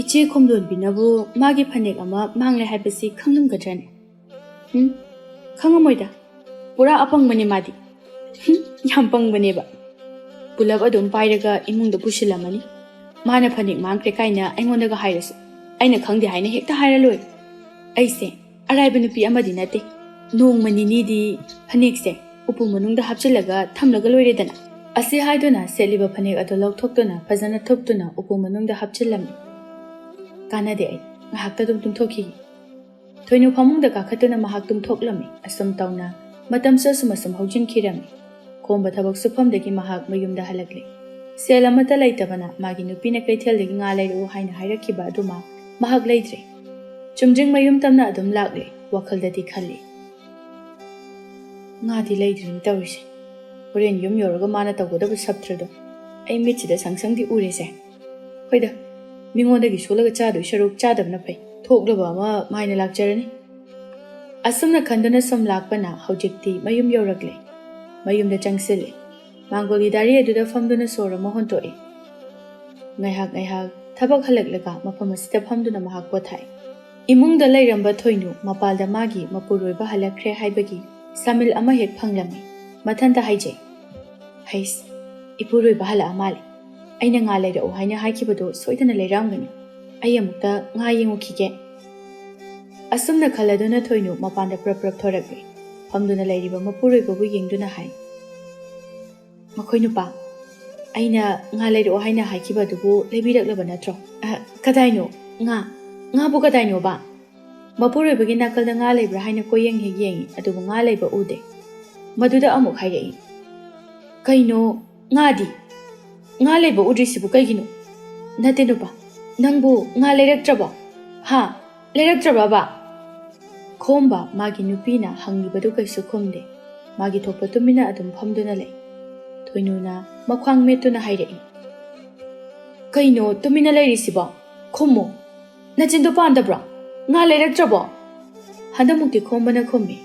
"ꯏꯆꯦ ꯈꯣꯝꯗꯣꯟꯕꯤꯅꯕꯨ ꯃꯥꯒꯤ ꯐꯅꯦꯛ ꯑꯃ ꯃꯥꯡꯂꯦ ꯍꯥꯏꯕꯁꯤ ꯈꯪꯂꯝꯒꯗ꯭ꯔꯅꯦ?" "ꯎꯝ, ꯈꯪꯉꯝꯃꯣꯏꯗ꯫ ꯄꯨꯔꯥ ꯑꯄꯪꯕꯅꯦ ꯃꯥꯗꯤ꯫" "ꯍꯨꯝ, ꯌꯥꯝ ꯄꯪꯕꯅꯦꯕ꯫ ꯄꯨꯂꯞ ꯑꯗꯨꯝ ꯄꯥꯏꯔꯒ ꯏꯃꯨꯡꯗ ꯄꯨꯁꯤꯜꯂꯝꯃꯅꯤ꯫ ꯃꯥꯅ ꯐꯅꯦꯛ ꯃꯥꯡꯈ꯭ꯔꯦ ꯀꯥꯏꯅ ꯑꯩꯉꯣꯟꯗꯒ ꯍꯥꯏꯔꯁꯨ ꯑꯩꯅ ꯈꯪꯗꯦ ꯍꯥꯏꯅ ꯍꯦꯛꯇ ꯍꯥꯏꯔ ꯂꯣꯏꯔꯦ꯫ ꯑꯩꯁꯦ ꯑꯔꯥꯏꯕ ꯅꯨꯄꯤ ꯑꯃꯗꯤ ꯅꯠꯇꯦ꯫ ꯅꯣꯡꯃ ꯅꯤꯅꯤꯗꯤ ꯐꯅꯦꯛꯁꯦ ꯎꯄꯨ ꯃꯅꯨꯡꯗ ꯍꯥꯞꯆꯤꯜꯂꯒ ꯊꯝꯂꯒ ꯂꯣꯏꯔꯦꯗꯅ꯫" ꯑꯁꯤ ꯍꯥꯏꯗꯨꯅ ꯁꯦꯠꯂꯤꯕ ꯐꯅꯦꯛ ꯑꯗꯨ ꯂꯧꯊꯣꯛꯇꯨꯅ ꯐꯖꯅ ꯊꯨꯞꯇꯨꯅ ꯎꯄꯨ ꯃꯅꯨꯡꯗ ꯍꯥꯞꯆꯤꯜꯂꯝꯃꯤ꯫ "ꯀꯥꯟꯅꯗꯦ, ꯑꯩ ꯉꯥꯏꯍꯥꯛꯇ ꯑꯗꯨꯝ ꯇꯨꯝꯊꯣꯛꯈꯤꯒꯦ꯫" ꯊꯣꯏꯅꯨ ꯐꯃꯨꯡꯗ ꯀꯥꯈꯠꯇꯨꯅ ꯃꯍꯥꯛ ꯇꯨꯝꯊꯣꯛꯂꯝꯃꯤ꯫ ꯑꯁꯨꯝ ꯇꯧꯅ ꯃꯇꯝꯁꯨ ꯑꯁꯨꯝ ꯑꯁꯨꯝ ꯍꯧꯖꯤꯟꯈꯤꯔꯝꯃꯤ꯫ ꯀꯣꯝꯕ ꯊꯕꯛ ꯁꯨꯐꯝꯗꯒꯤ ꯃꯍꯥꯛ ꯃꯌꯨꯝꯗ ꯍꯜꯂꯛꯂꯦ꯫ ꯁꯦꯜ ꯑꯃꯠꯇ ꯂꯩꯇꯕꯅ ꯃꯥꯒꯤ ꯅꯨꯄꯤꯅ ꯀꯩꯊꯦꯜꯗꯒꯤ ꯉꯥ ꯂꯩꯔꯛꯎ ꯍꯥꯏꯅ ꯍꯥꯏꯔꯛꯈꯤꯕ ꯑꯗꯨꯃ ꯃꯍꯥꯛ ꯂꯩꯗ꯭ꯔꯦ꯫ ꯆꯨꯝꯗ꯭ꯔꯤꯡ ꯃꯌꯨꯝ ꯇꯝꯅ ꯑꯗꯨꯝ ꯂꯥꯛꯂꯦ꯫ ꯋꯥꯈꯜꯗꯗꯤ ꯈꯜꯂꯤ, "ꯉꯥꯗꯤ ꯂꯩꯗ꯭ꯔꯤꯅꯤ ꯇꯧꯔꯤꯁꯦ꯫ ꯍꯣꯔꯦꯟ ꯌꯨꯝ ꯌꯧꯔꯒ ꯃꯥꯅ ꯇꯧꯒꯗꯕ ꯁꯞꯇ꯭ꯔꯗꯣ ꯑꯩ ꯃꯤꯠꯁꯤꯗ ꯁꯪ ꯁꯪꯗꯤ ꯎꯔꯦꯁꯦ꯫ ꯍꯣꯏꯗ, ꯃꯤꯉꯣꯟꯗꯒꯤ ꯁꯣꯜꯂꯒ ꯆꯥꯗꯣꯏ ꯁꯔꯨꯛ ꯆꯥꯗꯕꯅ ꯐꯩ꯫ ꯊꯣꯛꯂꯕ ꯑꯃ ꯃꯥꯏꯅ ꯂꯥꯛꯆꯔꯅꯤ"꯫ ꯑꯁꯨꯝꯅ ꯈꯟꯗꯨꯅ ꯁꯨꯝ ꯂꯥꯛꯄꯅ ꯍꯧꯖꯤꯛꯇꯤ ꯃꯌꯨꯝ ꯌꯧꯔꯛꯂꯦ꯫ ꯃꯌꯨꯝꯗ ꯆꯪꯁꯤꯜꯂꯦ꯫ ꯃꯥꯡꯒꯣꯜꯒꯤ ꯗꯥꯔꯤ ꯑꯗꯨꯗ ꯐꯝꯗꯨꯅ ꯁꯣꯔ ꯑꯃ ꯍꯣꯟꯇꯣꯛꯑꯦ꯫ ꯉꯥꯏꯍꯥꯛ ꯉꯥꯏꯍꯥꯛ ꯊꯕꯛ ꯍꯜꯂꯛꯂꯒ ꯃꯐꯝ ꯑꯁꯤꯗ ꯐꯝꯗꯨꯅ ꯃꯍꯥꯛ ꯄꯣꯊꯥꯏ꯫ ꯏꯃꯨꯡꯗ ꯂꯩꯔꯝꯕ ꯊꯣꯏꯅꯨ ꯃꯄꯥꯜꯗ ꯃꯥꯒꯤ ꯃꯄꯨꯔꯣꯏꯕ ꯍꯜꯂꯛꯈ꯭ꯔꯦ ꯍꯥꯏꯕꯒꯤ ꯁꯥꯃꯤꯜ ꯑꯃ ꯍꯦꯛ ꯐꯪꯂꯝꯃꯤ꯫ ꯃꯊꯟꯇ ꯍꯥꯏꯖꯩ, "ꯍꯩꯁ, ꯏꯄꯨꯔꯣꯏꯕ ꯍꯜꯂꯛꯑ ꯃꯥꯜꯂꯦ꯫ ꯑꯩꯅ ꯉꯥ ꯂꯩꯔꯛꯎ ꯍꯥꯏꯅ ꯍꯥꯏꯈꯤꯕꯗꯣ ꯁꯣꯏꯗꯅ ꯂꯩꯔꯛꯑꯝꯒꯅꯤ꯫ ꯑꯩ ꯑꯃꯨꯛꯇ ꯉꯥ ꯌꯦꯡꯉꯨꯈꯤꯒꯦ"꯫ ꯑꯁꯨꯝꯅ ꯈꯜꯂꯗꯨꯅ ꯊꯣꯏꯅꯨ ꯃꯄꯥꯟꯗ ꯄ꯭ꯔꯞ ꯄ꯭ꯔꯞ ꯊꯣꯔꯛꯂꯦ꯫ ꯐꯝꯗꯨꯅ ꯂꯩꯔꯤꯕ ꯃꯄꯨꯔꯣꯏꯕꯕꯨ ꯌꯦꯡꯗꯨꯅ ꯍꯥꯏ, "ꯃꯈꯣꯏ ꯅꯨꯄꯥ, ꯑꯩꯅ ꯉꯥ ꯂꯩꯔꯛꯑꯣ ꯍꯥꯏꯅ ꯍꯥꯏꯈꯤꯕ ꯑꯗꯨꯕꯨ ꯂꯩꯕꯤꯔꯛꯂꯕ ꯅꯠꯇ꯭ꯔꯣ?" "ꯑ, ꯀꯗꯥꯏꯅꯣ? ꯉꯥ? ꯉꯥꯕꯨ ꯀꯗꯥꯏꯅꯣꯕ?" ꯃꯄꯨꯔꯣꯏꯕꯒꯤ ꯅꯥꯀꯜꯗ ꯉꯥ ꯂꯩꯕ꯭ꯔꯥ ꯍꯥꯏꯅ ꯀꯣꯏꯌꯦꯡ ꯍꯦꯛ ꯌꯦꯡꯉꯤ, ꯑꯗꯨꯕꯨ ꯉꯥ ꯂꯩꯕ ꯎꯗꯦ꯫ ꯃꯗꯨꯗ ꯑꯃꯨꯛ ꯍꯥꯏꯔꯛꯏ, "ꯀꯩꯅꯣ? ꯉꯥꯗꯤ? ꯉꯥ ꯂꯩꯕ ꯎꯗ꯭ꯔꯤꯁꯤꯕꯨ ꯀꯩꯒꯤꯅꯣ?" "ꯅꯠꯇꯦ ꯅꯨꯄꯥ, ꯅꯪꯕꯨ ꯉꯥ ꯂꯩꯔꯛꯇ꯭ꯔꯕꯣ? ꯍꯥ? ꯂꯩꯔꯛꯇ꯭ꯔꯕꯕ?" ꯈꯣꯝꯕ ꯃꯥꯒꯤ ꯅꯨꯄꯤꯅ ꯍꯪꯂꯤꯕꯗꯨ ꯀꯩꯁꯨ ꯈꯨꯝꯗꯦ꯫ ꯃꯥꯒꯤ ꯊꯣꯛꯄ ꯇꯨꯃꯤꯟꯅ ꯑꯗꯨꯝ ꯐꯝꯗꯨꯅ ꯂꯩ꯫ ꯊꯣꯏꯅꯨꯅ ꯃꯈ꯭ꯋꯥꯡ ꯃꯦꯠꯇꯨꯅ ꯍꯥꯏꯔꯛꯏ, "ꯀꯩꯅꯣ ꯇꯨꯃꯤꯟꯅ ꯂꯩꯔꯤꯁꯤꯕꯣ? ꯈꯨꯝꯃꯨ꯫ ꯅꯆꯤꯟꯗꯣ ꯄꯥꯟꯗꯕ꯭ꯔꯣ? ꯉꯥ ꯂꯩꯔꯛꯇ꯭ꯔꯕꯣ?" ꯍꯟꯗꯛꯃꯨꯛꯇꯤ ꯈꯣꯝꯕꯅ ꯈꯨꯝꯃꯤ,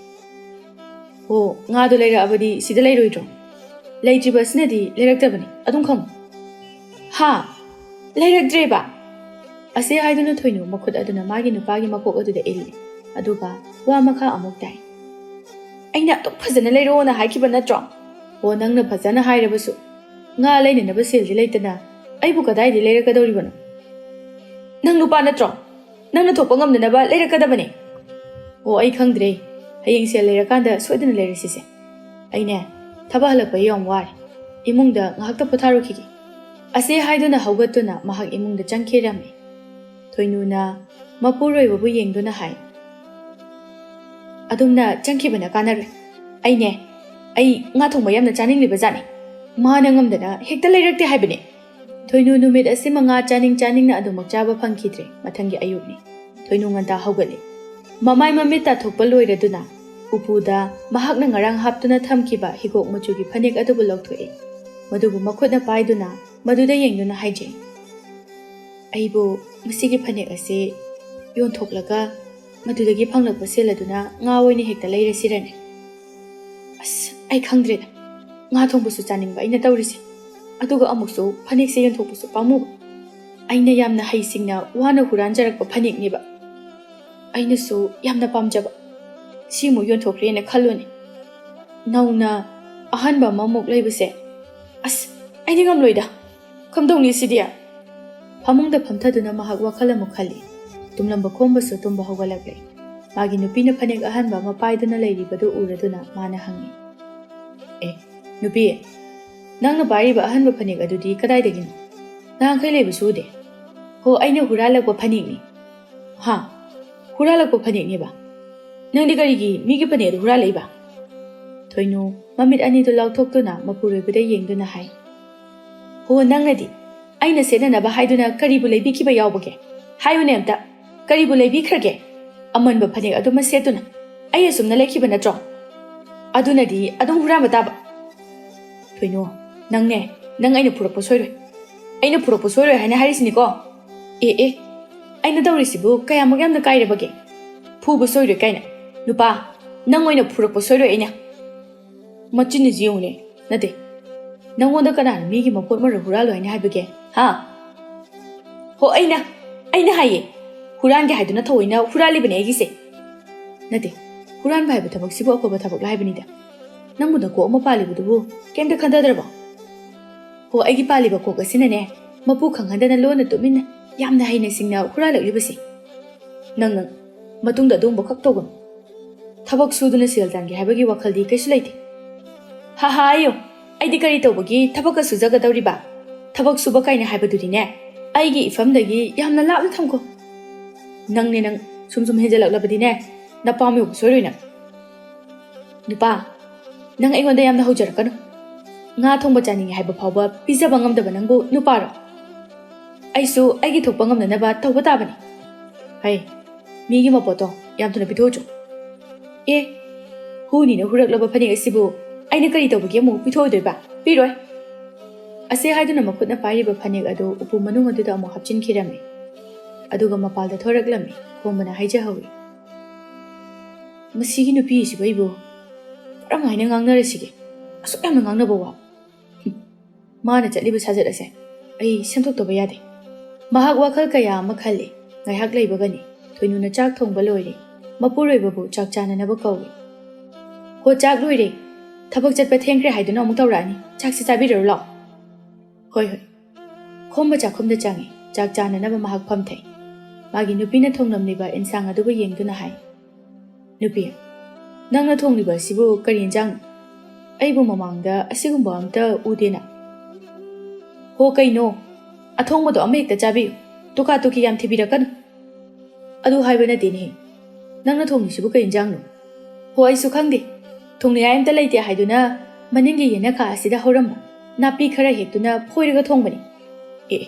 "ꯑꯣ, ꯉꯥꯗꯣ ꯂꯩꯔꯛꯑꯕꯗꯤ ꯁꯤꯗ ꯂꯩꯔꯣꯏꯗ꯭ꯔꯣ? ꯂꯩꯇ꯭ꯔꯤꯕ ꯑꯁꯤꯅꯗꯤ ꯂꯩꯔꯛꯇꯕꯅꯤ, ꯑꯗꯨꯝ ꯈꯪꯉꯨ"꯫ "ꯍꯥ? ꯂꯩꯔꯛꯇ꯭ꯔꯦꯕ?" ꯑꯁꯤ ꯍꯥꯏꯗꯨꯅ ꯊꯣꯏꯅꯨ ꯃꯈꯨꯠ ꯑꯗꯨꯅ ꯃꯥꯒꯤ ꯅꯨꯄꯥꯒꯤ ꯃꯀꯣꯛ ꯑꯗꯨꯗ ꯏꯜꯂꯤ, ꯑꯗꯨꯒ ꯋꯥ ꯃꯈꯥ ꯑꯃꯨꯛ ꯇꯥꯏ, "ꯑꯩꯅ ꯑꯗꯨꯝ ꯐꯖꯅ ꯂꯩꯔꯛꯑꯣꯅ ꯍꯥꯏꯈꯤꯕ ꯅꯠꯇ꯭ꯔꯣ? ꯑꯣ, ꯅꯪꯅ ꯐꯖꯅ ꯍꯥꯏꯔꯕꯁꯨ, ꯉꯥ ꯂꯩꯅꯅꯕ ꯁꯦꯜꯗꯤ ꯂꯩꯇꯅ ꯑꯩꯕꯨ ꯀꯗꯥꯏꯗꯒꯤ ꯂꯩꯔꯛꯀꯗꯧꯔꯤꯕꯅꯣ? ꯅꯪ ꯅꯨꯄꯥ ꯅꯠꯇ꯭ꯔꯣ? ꯅꯪꯅ ꯊꯣꯛꯄ ꯉꯝꯅꯅꯕ ꯂꯩꯔꯛꯀꯗꯕꯅꯦ"꯫ "ꯑꯣ, ꯑꯩ ꯈꯪꯗ꯭ꯔꯦ꯫ ꯍꯌꯦꯡ ꯁꯦꯜ ꯂꯩꯔꯀꯥꯟꯗ ꯁꯣꯏꯗꯅ ꯂꯩꯔꯁꯤꯁꯦ꯫ ꯑꯩꯅꯦ, ꯊꯕꯛ ꯍꯜꯂꯛꯄ ꯌꯥꯝ ꯋꯥꯔꯦ꯫ ꯏꯃꯨꯡꯗ ꯉꯥꯏꯍꯥꯛꯇ ꯄꯣꯊꯥꯔꯨꯈꯤꯒꯦ"꯫ ꯑꯁꯤ ꯍꯥꯏꯗꯨꯅ ꯍꯧꯒꯠꯇꯨꯅ ꯃꯍꯥꯛ ꯏꯃꯨꯡꯗ ꯆꯪꯈꯤꯔꯝꯃꯤ꯫ ꯊꯣꯏꯅꯨꯅ ꯃꯄꯨꯔꯣꯏꯕꯕꯨ ꯌꯦꯡꯗꯨꯅ ꯍꯥꯏ, "ꯑꯗꯨꯝꯅ ꯆꯪꯈꯤꯕꯅ ꯀꯥꯟꯅꯔꯣꯏ꯫ ꯑꯩꯅꯦ, ꯑꯩ ꯉꯥ ꯊꯣꯡꯕ ꯌꯥꯝꯅ ꯆꯥꯅꯤꯡꯂꯤꯕ ꯖꯥꯠꯅꯤ꯫ ꯃꯥꯅ ꯉꯝꯗꯅ ꯍꯦꯛꯇ ꯂꯩꯔꯛꯇꯦ ꯍꯥꯏꯕꯅꯤ꯫ ꯊꯣꯏꯅꯨ ꯅꯨꯃꯤꯠ ꯑꯁꯤꯃ ꯉꯥ ꯆꯥꯅꯤꯡ ꯆꯥꯅꯤꯡꯅ ꯑꯗꯨꯃꯛ ꯆꯥꯕ ꯐꯪꯈꯤꯗ꯭ꯔꯦ꯫ ꯃꯊꯪꯒꯤ ꯑꯌꯨꯛꯅꯤ꯫ ꯊꯣꯏꯅꯨ ꯉꯟꯇꯥ ꯍꯧꯒꯠꯂꯤ꯫ ꯃꯃꯥꯏ ꯃꯃꯤꯠ ꯇꯥꯊꯣꯛꯄ ꯂꯣꯏꯔꯗꯨꯅ ꯎꯄꯨꯗ ꯃꯍꯥꯛꯅ ꯉꯔꯥꯡ ꯍꯥꯞꯇꯨꯅ ꯊꯝꯈꯤꯕ ꯍꯤꯒꯣꯛ ꯃꯆꯨꯒꯤ ꯐꯅꯦꯛ ꯑꯗꯨꯕꯨ ꯂꯧꯊꯣꯛꯏ꯫ ꯃꯗꯨꯕꯨ ꯃꯈꯨꯠꯅ ꯄꯥꯏꯗꯨꯅ ꯃꯗꯨꯗ ꯌꯦꯡꯗꯨꯅ ꯍꯥꯏꯖꯩ, "ꯑꯩꯕꯨ ꯃꯁꯤꯒꯤ ꯐꯅꯦꯛ ꯑꯁꯤ ꯌꯣꯟꯊꯣꯛꯂꯒ ꯃꯗꯨꯗꯒꯤ ꯐꯪꯂꯛꯄ ꯁꯦꯜ ꯑꯗꯨꯅ ꯉꯥ ꯑꯣꯏꯅ ꯍꯦꯛꯇ ꯂꯩꯔꯁꯤꯔꯅꯦ? ꯑꯁ, ꯑꯩ ꯈꯪꯗ꯭ꯔꯦꯗ꯫ ꯉꯥ ꯊꯣꯡꯕꯁꯨ ꯆꯥꯅꯤꯡꯕ ꯑꯩꯅ ꯇꯧꯔꯤꯁꯦ, ꯑꯗꯨꯒ ꯑꯃꯨꯛꯁꯨ ꯐꯅꯦꯛꯁꯦ ꯌꯣꯟꯊꯣꯛꯄꯁꯨ ꯄꯥꯝꯃꯨꯕ꯫ ꯑꯩꯅ ꯌꯥꯝꯅ ꯍꯩꯁꯤꯡꯅ ꯋꯥꯅ ꯍꯨꯔꯥꯟꯖꯔꯛꯄ ꯐꯅꯦꯛꯅꯦꯕ꯫ ꯑꯩꯅꯁꯨ ꯌꯥꯝꯅ ꯄꯥꯝꯖꯕ꯫ ꯁꯤꯃꯨꯛ ꯌꯣꯟꯊꯣꯛꯈ꯭ꯔꯦꯅ ꯈꯜꯂꯨꯅꯦ꯫ ꯅꯧꯅ ꯑꯍꯟꯕ ꯑꯃꯃꯨꯛ ꯂꯩꯕꯁꯦ꯫ ꯑꯁ, ꯑꯩꯗꯤ ꯉꯝꯂꯣꯏꯗ꯫ ꯀꯝꯗꯧꯅꯤ ꯁꯤꯗꯤ?" ꯐꯃꯨꯡꯗ ꯐꯝꯊꯗꯨꯅ ꯃꯍꯥꯛ ꯋꯥꯈꯜ ꯑꯃꯨꯛ ꯈꯜꯂꯤ꯫ ꯇꯨꯝꯂꯝꯕ ꯈꯣꯝꯕꯁꯨ ꯇꯨꯝꯕ ꯍꯧꯒꯠꯂꯛꯂꯦ꯫ ꯃꯥꯒꯤ ꯅꯨꯄꯤꯅ ꯐꯅꯦꯛ ꯑꯍꯟꯕ ꯑꯃ ꯄꯥꯏꯗꯨꯅ ꯂꯩꯔꯤꯕꯗꯨ ꯎꯔꯗꯨꯅ ꯃꯥꯅ ꯍꯪꯉꯤ, "ꯑꯦ, ꯅꯨꯄꯤ, ꯅꯪꯅ ꯄꯥꯏꯔꯤꯕ ꯑꯍꯟꯕ ꯐꯅꯦꯛ ꯑꯗꯨꯗꯤ ꯀꯗꯥꯏꯗꯒꯤꯅꯣ? ꯅꯍꯥꯟꯈꯩ ꯂꯩꯕꯁꯨ ꯎꯗꯦ꯫" "ꯍꯣ, ꯑꯩꯅ ꯍꯨꯔꯥꯜꯂꯛꯄ ꯐꯅꯦꯛꯅꯤ꯫" "ꯍꯥ? ꯍꯨꯔꯥꯜꯂꯛꯄ ꯐꯅꯦꯛꯅꯦꯕ? ꯅꯪꯗꯤ ꯀꯔꯤꯒꯤ ꯃꯤꯒꯤ ꯐꯅꯦꯛ ꯑꯗꯨ ꯍꯨꯔꯥꯜꯂꯛꯏꯕ?" ꯊꯣꯏꯅꯨ ꯃꯃꯤꯠ ꯑꯅꯤꯗꯨ ꯂꯥꯎꯊꯣꯛꯇꯨꯅ ꯃꯄꯨꯔꯣꯏꯕꯗ ꯌꯦꯡꯗꯨꯅ ꯍꯥꯏ, "ꯍꯣ, ꯅꯪꯅꯗꯤ ꯑꯩꯅ ꯁꯦꯠꯅꯅꯕ ꯍꯥꯏꯗꯨꯅ ꯀꯔꯤꯕꯨ ꯂꯩꯕꯤꯈꯤꯕ ꯌꯥꯎꯕꯒꯦ? ꯍꯥꯏꯌꯨꯅꯦ ꯑꯝꯇ, ꯀꯔꯤꯕꯨ ꯂꯩꯕꯤꯈ꯭ꯔꯒꯦ? ꯑꯃꯟꯕ ꯐꯅꯦꯛ ꯑꯗꯨꯃ ꯁꯦꯠꯇꯨꯅ ꯑꯩ ꯑꯁꯨꯝꯅ ꯂꯩꯈꯤꯕ ꯅꯠꯇ꯭ꯔꯣ? ꯑꯗꯨꯅꯗꯤ ꯑꯗꯨꯝ ꯍꯨꯔꯥꯟꯕ ꯇꯥꯕ꯫" "ꯊꯣꯏꯅꯨ, ꯅꯪꯅꯦ, ꯅꯪ ꯑꯩꯅ ꯐꯨꯔꯛꯄ ꯁꯣꯏꯔꯣꯏ꯫ ꯑꯩꯅ ꯐꯨꯔꯛꯄ ꯁꯣꯏꯔꯣꯏ ꯍꯥꯏꯅ ꯍꯥꯏꯔꯤꯁꯤꯅꯤꯀꯣ꯫ ꯑꯦ, ꯑꯦ, ꯑꯩꯅ ꯇꯧꯔꯤꯁꯤꯕꯨ ꯀꯌꯥꯃꯨꯛ ꯌꯥꯝꯅ ꯀꯥꯏꯔꯕꯒꯦ? ꯐꯨꯕ ꯁꯣꯏꯔꯣꯏ ꯀꯥꯏꯅ꯫ ꯅꯨꯄꯥ, ꯅꯪ ꯑꯣꯏꯅ ꯐꯨꯔꯛꯄ ꯁꯣꯏꯔꯣꯏ ꯑꯩꯅ꯫" ꯃꯆꯤꯟꯅꯁꯤ ꯌꯦꯡꯉꯨꯅꯦ꯫ "ꯅꯠꯇꯦ, ꯅꯪꯉꯣꯟꯗ ꯀꯅꯥꯅ ꯃꯤꯒꯤ ꯃꯄꯣꯠ ꯃꯔꯜ ꯍꯨꯔꯥꯜꯂꯣ ꯍꯥꯏꯅ ꯍꯥꯏꯕꯒꯦ? ꯍꯥ?" "ꯍꯣ, ꯑꯩꯅ, ꯑꯩꯅ ꯍꯥꯏꯌꯦ꯫ ꯍꯨꯔꯥꯟꯒꯦ ꯍꯥꯏꯗꯨꯅ ꯊꯑꯣꯏꯅ ꯍꯨꯔꯥꯜꯂꯤꯕꯅꯦ ꯑꯩꯒꯤꯁꯦ꯫" "ꯅꯠꯇꯦ, ꯍꯨꯔꯥꯟꯕ ꯍꯥꯏꯕ ꯊꯕꯛꯁꯤꯕꯨ ꯑꯐꯕ ꯊꯕꯛꯂ ꯍꯥꯏꯕꯅꯤꯗ꯫ ꯅꯪꯕꯨ ꯅꯀꯣꯛ ꯑꯃ ꯄꯥꯜꯂꯤꯕꯗꯨꯕꯨ ꯀꯩꯝꯇ ꯈꯟꯊꯗ꯭ꯔꯕꯣ?" "ꯍꯣ, ꯑꯩꯒꯤ ꯄꯥꯜꯂꯤꯕ ꯀꯣꯛ ꯑꯁꯤꯅꯅꯦ, ꯃꯄꯨ ꯈꯪꯍꯟꯗꯅ ꯂꯣꯟꯅ ꯇꯨꯃꯤꯟꯅ ꯌꯥꯝꯅ ꯍꯩꯅ ꯁꯤꯡꯅ ꯍꯨꯔꯥꯜꯂꯛꯂꯤꯕꯁꯦ꯫ ꯅꯪ, ꯅꯪ, ꯃꯇꯨꯡꯗ ꯑꯗꯨꯒꯨꯝꯕ ꯈꯛ ꯇꯧꯒꯅꯨ꯫ ꯊꯕꯛ ꯁꯨꯗꯨꯅ ꯁꯦꯜ ꯇꯥꯟꯒꯦ ꯍꯥꯏꯕꯒꯤ ꯋꯥꯈꯜꯗꯤ ꯀꯩꯁꯨ ꯂꯩꯇꯦ꯫" "ꯍꯥ ꯍꯥ, ꯑꯩꯌꯣ, ꯑꯩꯗꯤ ꯀꯔꯤ ꯇꯧꯕꯒꯤ ꯊꯕꯛꯀ ꯁꯨꯖꯒꯗꯧꯔꯤꯕ? ꯊꯕꯛ ꯁꯨꯕ ꯀꯥꯏꯅ ꯍꯥꯏꯕꯗꯨꯗꯤꯅꯦ, ꯑꯩꯒꯤ ꯏꯐꯝꯗꯒꯤ ꯌꯥꯝꯅ ꯂꯥꯞꯅ ꯊꯝꯈꯣ꯫ ꯅꯪꯅꯦ ꯅꯪ, ꯁꯨꯝ ꯁꯨꯝ ꯍꯦꯟꯖꯜꯂꯛꯂꯕꯗꯤꯅꯦ, ꯅꯄꯥꯝ ꯌꯧꯕ ꯁꯣꯏꯔꯣꯏ ꯅꯪ꯫" "ꯅꯨꯄꯥ, ꯅꯪ ꯑꯩꯉꯣꯟꯗ ꯌꯥꯝꯅ ꯍꯧꯖꯔꯛꯀꯅꯨ꯫ ꯉꯥ ꯊꯣꯡꯕ ꯆꯥꯅꯤꯡꯉꯦ ꯍꯥꯏꯕ ꯐꯥꯎꯕ ꯄꯤꯖꯕ ꯉꯝꯗꯕ ꯅꯪꯕꯨ ꯅꯨꯄꯥꯔꯣ? ꯑꯩꯁꯨ ꯑꯩꯒꯤ ꯊꯣꯛꯄ ꯉꯝꯅꯅꯕ ꯇꯧꯕ ꯇꯥꯕꯅꯤ꯫ ꯍꯩ, ꯃꯤꯒꯤ ꯃꯄꯣꯠꯇꯣ ꯌꯥꯝ ꯊꯨꯅ ꯄꯤꯊꯣꯛꯎꯆꯣ꯫ ꯑꯦ, ꯍꯨꯅꯤꯅ ꯍꯨꯔꯛꯂꯕ ꯐꯅꯦꯛ ꯑꯁꯤꯕꯨ ꯑꯩꯅ ꯀꯔꯤ ꯇꯧꯕꯒꯤ ꯑꯃꯨꯛ ꯄꯤꯊꯣꯛꯑꯣꯏꯗꯣꯏꯕ? ꯄꯤꯔꯣꯏ꯫ ꯑꯁꯤ ꯍꯥꯏꯗꯨꯅ ꯃꯈꯨꯠꯅ ꯄꯥꯏꯔꯤꯕ ꯐꯅꯦꯛ ꯑꯗꯨ ꯎꯄꯨ ꯃꯅꯨꯡ ꯑꯗꯨꯗ ꯑꯃꯨꯛ ꯍꯥꯞꯆꯤꯟꯈꯤꯔꯝꯃꯤ꯫ ꯑꯗꯨꯒ ꯃꯄꯥꯜꯗ ꯊꯣꯔꯛꯂꯝꯃꯤ꯫ ꯈꯣꯝꯕꯅ ꯍꯥꯏꯖꯍꯧꯏ, "ꯃꯁꯤꯒꯤ ꯅꯨꯄꯤꯁꯤꯕꯨ ꯑꯩꯕꯨ ꯀꯔꯝ ꯍꯥꯏꯅ ꯉꯥꯡꯅꯔꯁꯤꯒꯦ? ꯑꯁꯨꯛ ꯌꯥꯝꯅ ꯉꯥꯡꯅꯕ ꯋꯥ꯫ ꯍꯨꯝ, ꯃꯥꯅ ꯆꯠꯂꯤꯕ ꯁꯥꯖꯠ ꯑꯁꯦ ꯑꯩ ꯁꯦꯝꯗꯣꯛꯇꯕ ꯌꯥꯗꯦ꯫" ꯃꯍꯥꯛ ꯋꯥꯈꯜ ꯀꯌꯥ ꯑꯃ ꯈꯜꯂꯤ꯫ ꯉꯥꯏꯍꯥꯛ ꯂꯩꯕꯒꯅꯤ ꯊꯣꯏꯅꯨꯅ ꯆꯥꯛ ꯊꯣꯡꯕ ꯂꯣꯏꯔꯦ꯫ ꯃꯄꯨꯔꯣꯏꯕꯕꯨ ꯆꯥꯛ ꯆꯥꯅꯅꯕ ꯀꯧꯏ꯫ "ꯍꯣ, ꯆꯥꯛ ꯂꯣꯏꯔꯦ꯫ ꯊꯕꯛ ꯆꯠꯄ ꯊꯦꯡꯈ꯭ꯔꯦ ꯍꯥꯏꯗꯨꯅ ꯑꯃꯨꯛ ꯇꯧꯔꯛꯑꯅꯤ꯫ ꯆꯥꯛꯁꯤ ꯆꯥꯕꯤꯔꯔꯨ ꯂꯥꯛꯑꯣ꯫" "ꯍꯣꯏ, ꯍꯣꯏ꯫" ꯈꯣꯝꯕ ꯆꯥꯛꯈꯨꯝꯗ ꯆꯪꯉꯤ꯫ ꯆꯥꯛ ꯆꯥꯅꯅꯕ ꯃꯍꯥꯛ ꯐꯝꯊꯩ꯫ ꯃꯥꯒꯤ ꯅꯨꯄꯤꯅ ꯊꯣꯡꯂꯝꯂꯤꯕ ꯏꯟꯁꯥꯡ ꯑꯗꯨꯕꯨ ꯌꯦꯡꯗꯨꯅ ꯍꯥꯏ, "ꯅꯨꯄꯤ, ꯅꯪꯅ ꯊꯣꯡꯂꯤꯕ ꯑꯁꯤꯕꯨ ꯀꯔꯤ ꯏꯟꯁꯥꯡꯅꯣ? ꯑꯩꯕꯨ ꯃꯃꯥꯡꯗ ꯑꯁꯤꯒꯨꯝꯕ ꯑꯝꯇ ꯎꯗꯦꯅ꯫" "ꯍꯣ, ꯀꯩꯅꯣ? ꯑꯊꯣꯡꯕꯗꯣ ꯑꯃ ꯍꯦꯛꯇ ꯆꯥꯕꯤꯌꯨ꯫ ꯇꯨꯀꯥ ꯇꯨꯀꯤ ꯌꯥꯝ ꯊꯤꯕꯤꯔꯛꯀꯅꯨ꯫" "ꯑꯗꯨ ꯍꯥꯏꯕ ꯅꯠꯇꯦꯅꯦ꯫ ꯅꯪꯅ ꯊꯣꯡꯂꯤꯁꯤꯕꯨ ꯀꯩ ꯏꯟꯁꯥꯡꯅꯣ?" "ꯍꯣ, ꯑꯩꯁꯨ ꯈꯪꯗꯦ꯫ ꯊꯣꯡꯅꯤꯡꯉꯥꯏ ꯑꯝꯇ ꯂꯩꯇꯦ ꯍꯥꯏꯗꯨꯅ ꯃꯅꯤꯡꯒꯤ ꯌꯦꯅꯈꯥ ꯑꯁꯤꯗ ꯍꯧꯔꯝꯕ ꯅꯥꯄꯤ ꯈꯔ ꯍꯦꯛꯇꯨꯅ ꯐꯣꯏꯔꯒ ꯊꯣꯡꯕꯅꯤ꯫" "ꯑꯦ,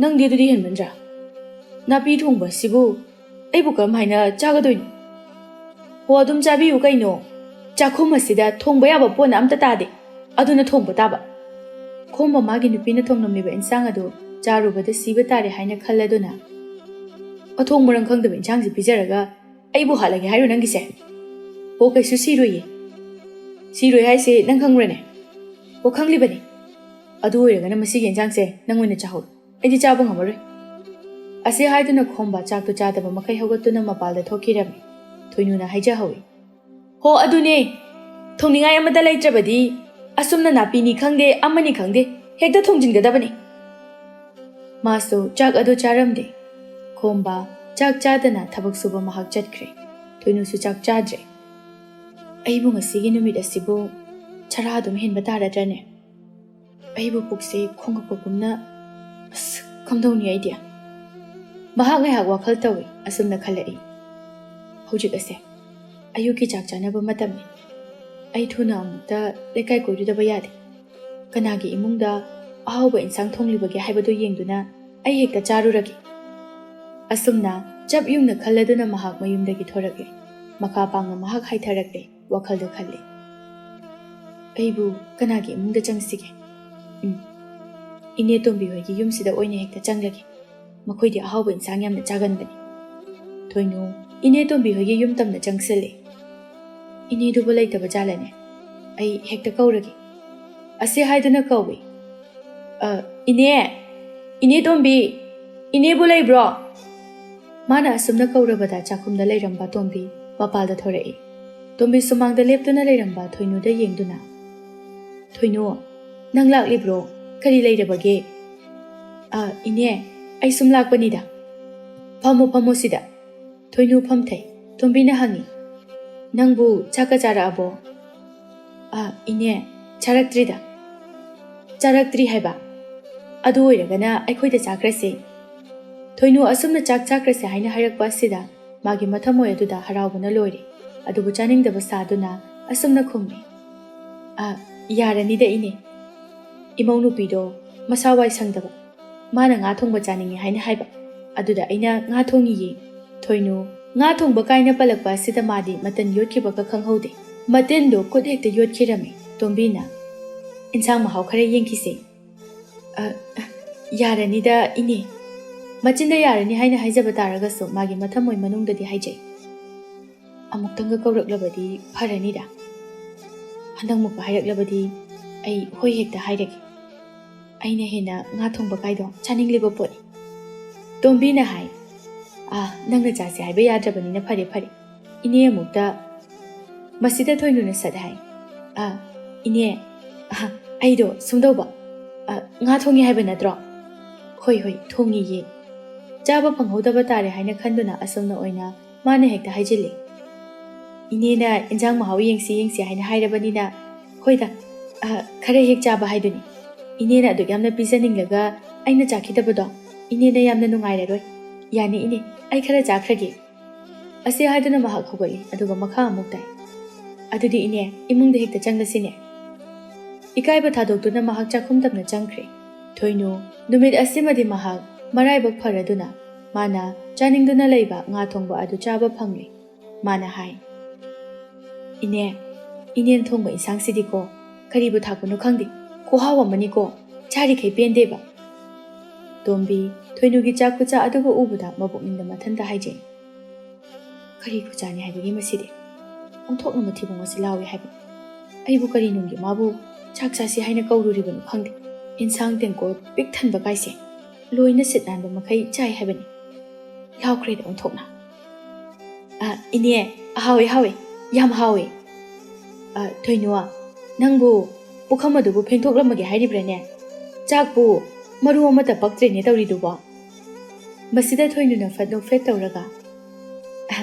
ꯅꯪꯗꯤ ꯑꯗꯨꯗꯤ ꯍꯦꯟꯃꯟꯗ꯭ꯔꯥ? ꯅꯥꯄꯤ ꯊꯣꯡꯕ ꯑꯁꯤꯕꯨ ꯑꯩꯕꯨ ꯀꯔꯝ ꯍꯥꯏꯅ ꯆꯥꯒꯗꯣꯏꯅꯣ?" "ꯍꯣ, ꯑꯗꯨꯝ ꯆꯥꯕꯤꯌꯨ ꯀꯩꯅꯣ꯫ ꯆꯥꯛꯈꯨꯝ ꯑꯁꯤꯗ ꯊꯣꯡꯕ ꯌꯥꯕ ꯄꯣꯠꯅ ꯑꯝꯇ ꯇꯥꯗꯦ꯫ ꯑꯗꯨꯅ ꯊꯣꯡꯕ ꯇꯥꯕ꯫" ꯈꯣꯝꯕ ꯃꯥꯒꯤ ꯅꯨꯄꯤꯅ ꯊꯣꯡꯂꯝꯂꯤꯕ ꯏꯟꯁꯥꯡ ꯑꯗꯨ ꯆꯥꯔꯨꯕꯗ ꯁꯤꯕ ꯇꯥꯔꯦ ꯍꯥꯏꯅ ꯈꯜꯂꯗꯨꯅ, "ꯃꯊꯣꯡ ꯃꯔꯝ ꯈꯪꯗꯕ ꯏꯟꯁꯥꯡꯁꯤ ꯄꯤꯖꯔꯒ ꯑꯩꯕꯨ ꯍꯥꯠꯂꯒꯦ ꯍꯥꯏꯔꯣ ꯅꯪꯒꯤꯁꯦ? ꯍꯣ, ꯀꯩꯁꯨ ꯁꯤꯔꯣꯏꯌꯦ꯫" "ꯁꯤꯔꯣꯏ ꯍꯥꯏꯁꯦ ꯅꯪ ꯈꯪꯕ꯭ꯔꯅꯦ?" "ꯍꯣ, ꯈꯪꯂꯤꯕꯅꯤ꯫ ꯑꯗꯨ ꯑꯣꯏꯔꯒꯅ ꯃꯁꯤꯒꯤ ꯏꯟꯁꯥꯡꯁꯦ ꯅꯪ ꯑꯣꯏꯅ ꯆꯥꯍꯧꯔꯣ꯫ ꯑꯩꯗꯤ ꯆꯥꯕ ꯉꯝꯃꯔꯣꯏ꯫" ꯑꯁꯤ ꯍꯥꯏꯗꯨꯅ ꯈꯣꯝꯕ ꯆꯥꯛꯇꯨ ꯆꯥꯗꯕ ꯃꯈꯩ ꯍꯧꯒꯠꯇꯨꯅ ꯃꯄꯥꯜꯗ ꯊꯣꯛꯈꯤꯔꯝꯃꯤ꯫ ꯊꯣꯏꯅꯨꯅ ꯍꯥꯏꯖꯍꯧꯏ, "ꯍꯣ, ꯑꯗꯨꯅꯦ꯫ ꯊꯣꯡꯅꯤꯡꯉꯥꯏ ꯑꯃꯠꯇ ꯂꯩꯇ꯭ꯔꯕꯗꯤ ꯑꯁꯨꯝꯅ ꯅꯥꯄꯤꯅꯤ ꯈꯪꯗꯦ, ꯑꯃꯅꯤ ꯈꯪꯗꯦ, ꯍꯦꯛꯇ ꯊꯣꯡꯖꯤꯟꯒꯗꯕꯅꯤ꯫" ꯃꯥꯁꯨ ꯆꯥꯛ ꯑꯗꯨ ꯆꯥꯔꯝꯗꯦ꯫ ꯈꯣꯝꯕ ꯆꯥꯛ ꯆꯥꯗꯅ ꯊꯕꯛ ꯁꯨꯕ ꯃꯍꯥꯛ ꯆꯠꯈ꯭ꯔꯦ꯫ ꯊꯣꯏꯅꯨꯁꯨ ꯆꯥꯛ ꯆꯥꯗ꯭ꯔꯦ꯫ "ꯑꯩꯕꯨ ꯉꯁꯤꯒꯤ ꯅꯨꯃꯤꯠ ꯑꯁꯤꯕꯨ ꯆꯔꯥ ꯑꯗꯨꯝ ꯍꯦꯟꯕ ꯇꯥꯔꯗ꯭ꯔꯅꯦ? ꯑꯩꯕꯨ ꯄꯨꯛꯁꯦ ꯈꯣꯡꯉꯛꯄꯒꯨꯝꯅ, ꯑꯁ, ꯀꯝꯗꯧꯅꯤ ꯑꯩꯗꯤ?" ꯃꯍꯥꯛ ꯉꯥꯏꯍꯥꯛ ꯋꯥꯈꯜ ꯇꯧꯏ꯫ ꯑꯁꯨꯝꯅ ꯈꯜꯂꯛꯏ, "ꯍꯧꯖꯤꯛ ꯑꯁꯦ ꯑꯌꯨꯛꯀꯤ ꯆꯥꯛ ꯆꯥꯅꯕ ꯃꯇꯝꯅꯤ꯫ ꯑꯩ ꯊꯨꯅ ꯑꯃꯨꯛꯇ ꯂꯩꯀꯥꯏ ꯀꯣꯏꯔꯨꯗꯕ ꯌꯥꯗꯦ꯫ ꯀꯅꯥꯒꯤ ꯏꯃꯨꯡꯗ ꯑꯍꯥꯎꯕ ꯏꯟꯁꯥꯡ ꯊꯣꯡꯂꯤꯕꯒꯦ ꯍꯥꯏꯕꯗꯨ ꯌꯦꯡꯗꯨꯅ ꯑꯩ ꯍꯦꯛꯇ ꯆꯥꯔꯨꯔꯒꯦ꯫ ꯑꯁꯨꯝꯅ ꯆꯞ ꯌꯨꯡꯅ ꯈꯜꯂꯗꯨꯅ ꯃꯍꯥꯛ ꯃꯌꯨꯝꯗꯒꯤ ꯊꯣꯔꯛꯂꯦ꯫ ꯃꯈꯥ ꯄꯥꯡꯅ ꯃꯍꯥꯛ ꯍꯥꯏꯊꯔꯛꯂꯦ꯫ ꯋꯥꯈꯜꯗ ꯈꯜꯂꯤ, "ꯑꯩꯕꯨ ꯀꯅꯥꯒꯤ ꯏꯃꯨꯡꯗ ꯆꯪꯁꯤꯒꯦ? ꯎꯝ, ꯏꯅꯦ ꯇꯣꯝꯕꯤ ꯍꯣꯏꯒꯤ ꯌꯨꯝꯁꯤꯗ ꯑꯣꯏꯅ ꯍꯦꯛꯇ ꯆꯪꯂꯒꯦ꯫ ꯃꯈꯣꯏꯗꯤ ꯑꯍꯥꯎꯕ ꯏꯟꯁꯥꯡ ꯌꯥꯝꯅ ꯆꯥꯒꯟꯕꯅꯤ꯫" ꯊꯣꯏꯅꯨ ꯏꯅꯦ ꯇꯣꯝꯕꯤ ꯍꯣꯏꯒꯤ ꯌꯨꯝ ꯇꯝꯅ ꯆꯪꯁꯤꯜꯂꯦ꯫ "ꯏꯅꯦꯗꯨꯕꯨ ꯂꯩꯇꯕ ꯖꯥꯠꯂꯅꯦ? ꯑꯩ ꯍꯦꯛꯇ ꯀꯧꯔꯒꯦ꯫" ꯑꯁꯤ ꯍꯥꯏꯗꯨꯅ ꯀꯧꯏ꯫ "ꯑ, ꯏꯅꯦ! ꯏꯅꯦ ꯇꯣꯝꯕꯤ! ꯏꯅꯦꯕꯨ ꯂꯩꯕ꯭ꯔꯣ?" ꯃꯥꯅ ꯑꯁꯨꯝꯅ ꯀꯧꯔꯕꯗ ꯆꯥꯛꯈꯨꯝꯗ ꯂꯩꯔꯝꯕ ꯇꯣꯝꯕꯤ ꯃꯄꯥꯜꯗ ꯊꯣꯔꯛꯏ꯫ ꯇꯣꯝꯕꯤ ꯁꯨꯃꯥꯡꯗ ꯂꯦꯞꯇꯨꯅ ꯂꯩꯔꯝꯕ ꯊꯣꯏꯅꯨꯗ ꯌꯦꯡꯗꯨꯅ, "ꯊꯣꯏꯅꯨ, ꯅꯪ ꯂꯥꯛꯂꯤꯕ꯭ꯔꯣ? ꯀꯔꯤ ꯂꯩꯔꯕꯒꯦ?" "ꯑ, ꯏꯅꯦ, ꯑꯩ ꯁꯨꯝ ꯂꯥꯛꯄꯅꯤꯗ꯫" "ꯐꯝꯃꯣ, ꯐꯝꯃꯣ ꯁꯤꯗ꯫" ꯊꯣꯏꯅꯨ ꯐꯝꯊꯩ꯫ ꯇꯣꯝꯕꯤꯅ ꯍꯪꯉꯤ, "ꯅꯪꯕꯨ ꯆꯥꯛꯀ ꯆꯥꯔꯛꯑꯕꯣ?" "ꯑ, ꯏꯅꯦ, ꯆꯥꯔꯛꯇ꯭ꯔꯤꯗ꯫" "ꯆꯥꯔꯛꯇ꯭ꯔꯤ ꯍꯥꯏꯕ? ꯑꯗꯨ ꯑꯣꯏꯔꯒꯅ ꯑꯩꯈꯣꯏꯗ ꯆꯥꯈ꯭ꯔꯁꯦ꯫" ꯊꯣꯏꯅꯨ ꯑꯁꯨꯝꯅ ꯆꯥꯛ ꯆꯥꯈ꯭ꯔꯁꯦ ꯍꯥꯏꯅ ꯍꯥꯏꯔꯛꯄ ꯑꯁꯤꯗ ꯃꯥꯒꯤ ꯃꯊꯃꯣꯏ ꯑꯗꯨꯗ ꯍꯔꯥꯎꯕꯅ ꯂꯣꯏꯔꯦ꯫ ꯑꯗꯨꯕꯨ ꯆꯥꯅꯤꯡꯗꯕ ꯁꯥꯗꯨꯅ ꯑꯁꯨꯝꯅ ꯈꯨꯝꯃꯤ, "ꯑ, ꯌꯥꯔꯅꯤꯗ ꯏꯅꯦ꯫ ꯏꯃꯧ ꯅꯨꯄꯤꯗꯣ ꯃꯁꯥ ꯋꯥꯏ ꯁꯪꯗꯕ, ꯃꯥꯅ ꯉꯥ ꯊꯣꯡꯕ ꯆꯥꯅꯤꯡꯉꯤ ꯍꯥꯏꯅ ꯍꯥꯏꯕ, ꯑꯗꯨꯗ ꯑꯩꯅ ꯉꯥ ꯊꯣꯡꯉꯤꯌꯦ꯫" ꯊꯣꯏꯅꯨ ꯉꯥ ꯊꯣꯡꯕ ꯀꯥꯏꯅ ꯄꯜꯂꯛꯄ ꯑꯁꯤꯗ ꯃꯥꯗꯤ ꯃꯇꯟ ꯌꯣꯠꯈꯤꯕꯒ ꯈꯪꯍꯧꯗꯦ꯫ ꯃꯇꯤꯟꯗꯣ ꯈꯨꯠ ꯍꯦꯛꯇ ꯌꯣꯠꯈꯤꯔꯝꯃꯤ꯫ ꯇꯣꯝꯕꯤꯅ, "ꯏꯟꯁꯥꯡ ꯃꯍꯥꯎ ꯈꯔ ꯌꯦꯡꯈꯤꯁꯦ꯫" "ꯑ, ꯑ, ꯌꯥꯔꯅꯤꯗ ꯏꯅꯦ꯫" ꯃꯆꯤꯟꯗ ꯌꯥꯔꯅꯤ ꯍꯥꯏꯅ ꯍꯥꯏꯖꯕ ꯇꯥꯔꯒꯁꯨ ꯃꯥꯒꯤ ꯃꯊꯃꯣꯏ ꯃꯅꯨꯡꯗꯗꯤ ꯍꯥꯏꯖꯩ, "ꯑꯃꯨꯛꯇꯪꯒ ꯀꯧꯔꯛꯂꯕꯗꯤ ꯐꯔꯅꯤꯗ꯫ ꯍꯟꯗꯛꯃꯨꯛꯀ ꯍꯥꯏꯔꯛꯂꯕꯗꯤ ꯑꯩ ꯍꯣꯏ ꯍꯦꯛꯇ ꯍꯥꯏꯔꯒꯦ꯫ ꯑꯩꯅ ꯍꯦꯟꯅ ꯉꯥ ꯊꯣꯡꯕ ꯀꯥꯏꯗꯣ ꯆꯥꯅꯤꯡꯂꯤꯕ ꯄꯣꯠꯅꯤ꯫" ꯇꯣꯝꯕꯤꯅ ꯍꯥꯏ, "ꯑꯥ, ꯅꯪꯅ ꯆꯥꯁꯦ ꯍꯥꯏꯕ ꯌꯥꯗ꯭ꯔꯕꯅꯤꯅ ꯐꯔꯦ, ꯐꯔꯦ꯫ ꯏꯅꯦ ꯑꯃꯨꯛꯇ꯫" ꯃꯁꯤꯗ ꯊꯣꯏꯅꯨꯅ ꯁꯠ ꯍꯥꯏ, "ꯑꯥ, ꯏꯅꯦ, ꯑꯍ, ꯑꯩꯗꯣ ꯁꯨꯝꯗꯧꯕ, ꯑ, ꯉꯥ ꯊꯣꯡꯉꯤ ꯍꯥꯏꯕ ꯅꯠꯇ꯭ꯔꯣ?" "ꯍꯣꯏ, ꯍꯣꯏ, ꯊꯣꯡꯉꯤꯌꯦ꯫" ꯆꯥꯕ ꯐꯪꯍꯧꯗꯕ ꯇꯥꯔꯦ ꯍꯥꯏꯅ ꯈꯟꯗꯨꯅ ꯑꯁꯨꯝꯅ ꯑꯣꯏꯅ ꯃꯥꯅ ꯍꯦꯛꯇ ꯍꯥꯏꯖꯤꯜꯂꯤ꯫ "ꯏꯅꯦꯅ ꯏꯟꯖꯥꯡ ꯃꯍꯥꯎ ꯌꯦꯡꯁꯤ ꯌꯦꯡꯁꯤ ꯍꯥꯏꯅ ꯍꯥꯏꯔꯕꯅꯤꯅ, ꯍꯣꯏꯗ, ꯑ, ꯈꯔ ꯍꯦꯛ ꯆꯥꯕ ꯍꯥꯏꯗꯨꯅꯤ꯫ ꯏꯅꯦꯅ ꯑꯗꯨꯛ ꯌꯥꯝꯅ ꯄꯤꯖꯅꯤꯡꯂꯒ ꯑꯩꯅ ꯆꯥꯈꯤꯗꯕꯗꯣ ꯏꯅꯦꯅ ꯌꯥꯝꯅ ꯅꯨꯡꯉꯥꯏꯔꯔꯣꯏ꯫ ꯌꯥꯅꯤ ꯏꯅꯦ, ꯑꯩ ꯈꯔ ꯆꯥꯈ꯭ꯔꯒꯦ꯫" ꯑꯁꯤ ꯍꯥꯏꯗꯨꯅ ꯃꯍꯥꯛ ꯍꯧꯒꯠꯂꯤ, ꯑꯗꯨꯒ ꯃꯈꯥ ꯑꯃꯨꯛ ꯇꯥꯏ꯫ "ꯑꯗꯨꯗꯤ ꯏꯅꯦ, ꯏꯃꯨꯡꯗ ꯍꯦꯛꯇ ꯆꯪꯂꯁꯤꯅꯦ꯫" ꯏꯀꯥꯏꯕ ꯊꯥꯗꯣꯛꯇꯨꯅ ꯃꯍꯥꯛ ꯆꯥꯛꯈꯨꯝ ꯇꯝꯅ ꯆꯪꯈ꯭ꯔꯦ꯫ ꯊꯣꯏꯅꯨ ꯅꯨꯃꯤꯠ ꯑꯁꯤꯃꯗꯤ ꯃꯍꯥꯛ ꯃꯔꯥꯏꯕꯛ ꯐꯔꯗꯨꯅ ꯃꯥꯅ ꯆꯥꯅꯤꯡꯗꯨꯅ ꯂꯩꯕ ꯉꯥ ꯊꯣꯡꯕ ꯑꯗꯨ ꯆꯥꯕ ꯐꯪꯂꯦ꯫ ꯃꯥꯅ ꯍꯥꯏ, "ꯏꯅꯦ, ꯏꯅꯦꯅ ꯊꯣꯡꯕ ꯏꯟꯁꯥꯡꯁꯤꯗꯤꯀꯣ, ꯀꯔꯤꯕꯨ ꯊꯥꯛꯄꯅꯣ ꯈꯪꯗꯦ, ꯈꯨꯍꯥꯎ ꯑꯃꯅꯤꯀꯣ, ꯆꯥꯔꯤꯈꯩ ꯄꯦꯟꯗꯦꯕ꯫" ꯇꯣꯝꯕꯤ ꯊꯣꯏꯅꯨꯒꯤ ꯆꯥꯛ ꯈꯨꯆꯥ ꯑꯗꯨꯕꯨ ꯎꯕꯗ ꯃꯕꯨꯛꯅꯤꯡꯗ ꯃꯊꯟꯇ ꯍꯥꯏꯖꯩ, "ꯀꯔꯤ ꯈꯨꯆꯥꯅꯤ ꯍꯥꯏꯕꯒꯦ ꯃꯁꯤꯗꯤ? ꯑꯣꯟꯊꯣꯛꯅ ꯃꯊꯤꯕꯣꯡ ꯑꯁꯤ ꯂꯥꯎꯏ ꯍꯥꯏꯕ꯫ ꯑꯩꯕꯨ ꯀꯔꯤ ꯅꯨꯡꯒꯤ ꯃꯥꯕꯨ ꯆꯥꯛ ꯆꯥꯁꯤ ꯍꯥꯏꯅ ꯀꯧꯔꯨꯔꯤꯕꯅꯣ ꯈꯪꯗꯦ꯫ ꯏꯟꯁꯥꯡ ꯇꯦꯡꯀꯣꯠ ꯄꯤꯛ ꯊꯟꯕ ꯀꯥꯏꯁꯦ ꯂꯣꯏꯅ ꯁꯤꯠ ꯅꯥꯟꯕ ꯃꯈꯩ ꯆꯥꯏ ꯍꯥꯏꯕꯅꯤ꯫ ꯂꯥꯎꯈ꯭ꯔꯦꯗ ꯑꯣꯟꯊꯣꯛꯅ꯫ ꯑ, ꯏꯅꯦ, ꯑꯍꯥꯎꯋꯦ, ꯍꯥꯎꯋꯦ, ꯌꯥꯝ ꯍꯥꯎꯋꯦ꯫ ꯑ, ꯊꯣꯏꯅꯨ, ꯅꯪꯕꯨ ꯄꯨꯈꯝ ꯑꯗꯨꯕꯨ ꯐꯦꯡꯗꯣꯛꯂꯝꯃꯒꯦ ꯍꯥꯏꯔꯤꯕ꯭ꯔꯥꯅꯦ? ꯆꯥꯛꯄꯨ ꯃꯔꯨ ꯑꯃꯠꯇ ꯄꯛꯇ꯭ꯔꯦꯅꯦ ꯇꯧꯔꯤꯗꯨꯕꯣ꯫" ꯃꯁꯤꯗ ꯊꯣꯏꯅꯨꯅ ꯐꯠ ꯅꯣꯛꯐꯦꯠ ꯇꯧꯔꯒ, "ꯑ,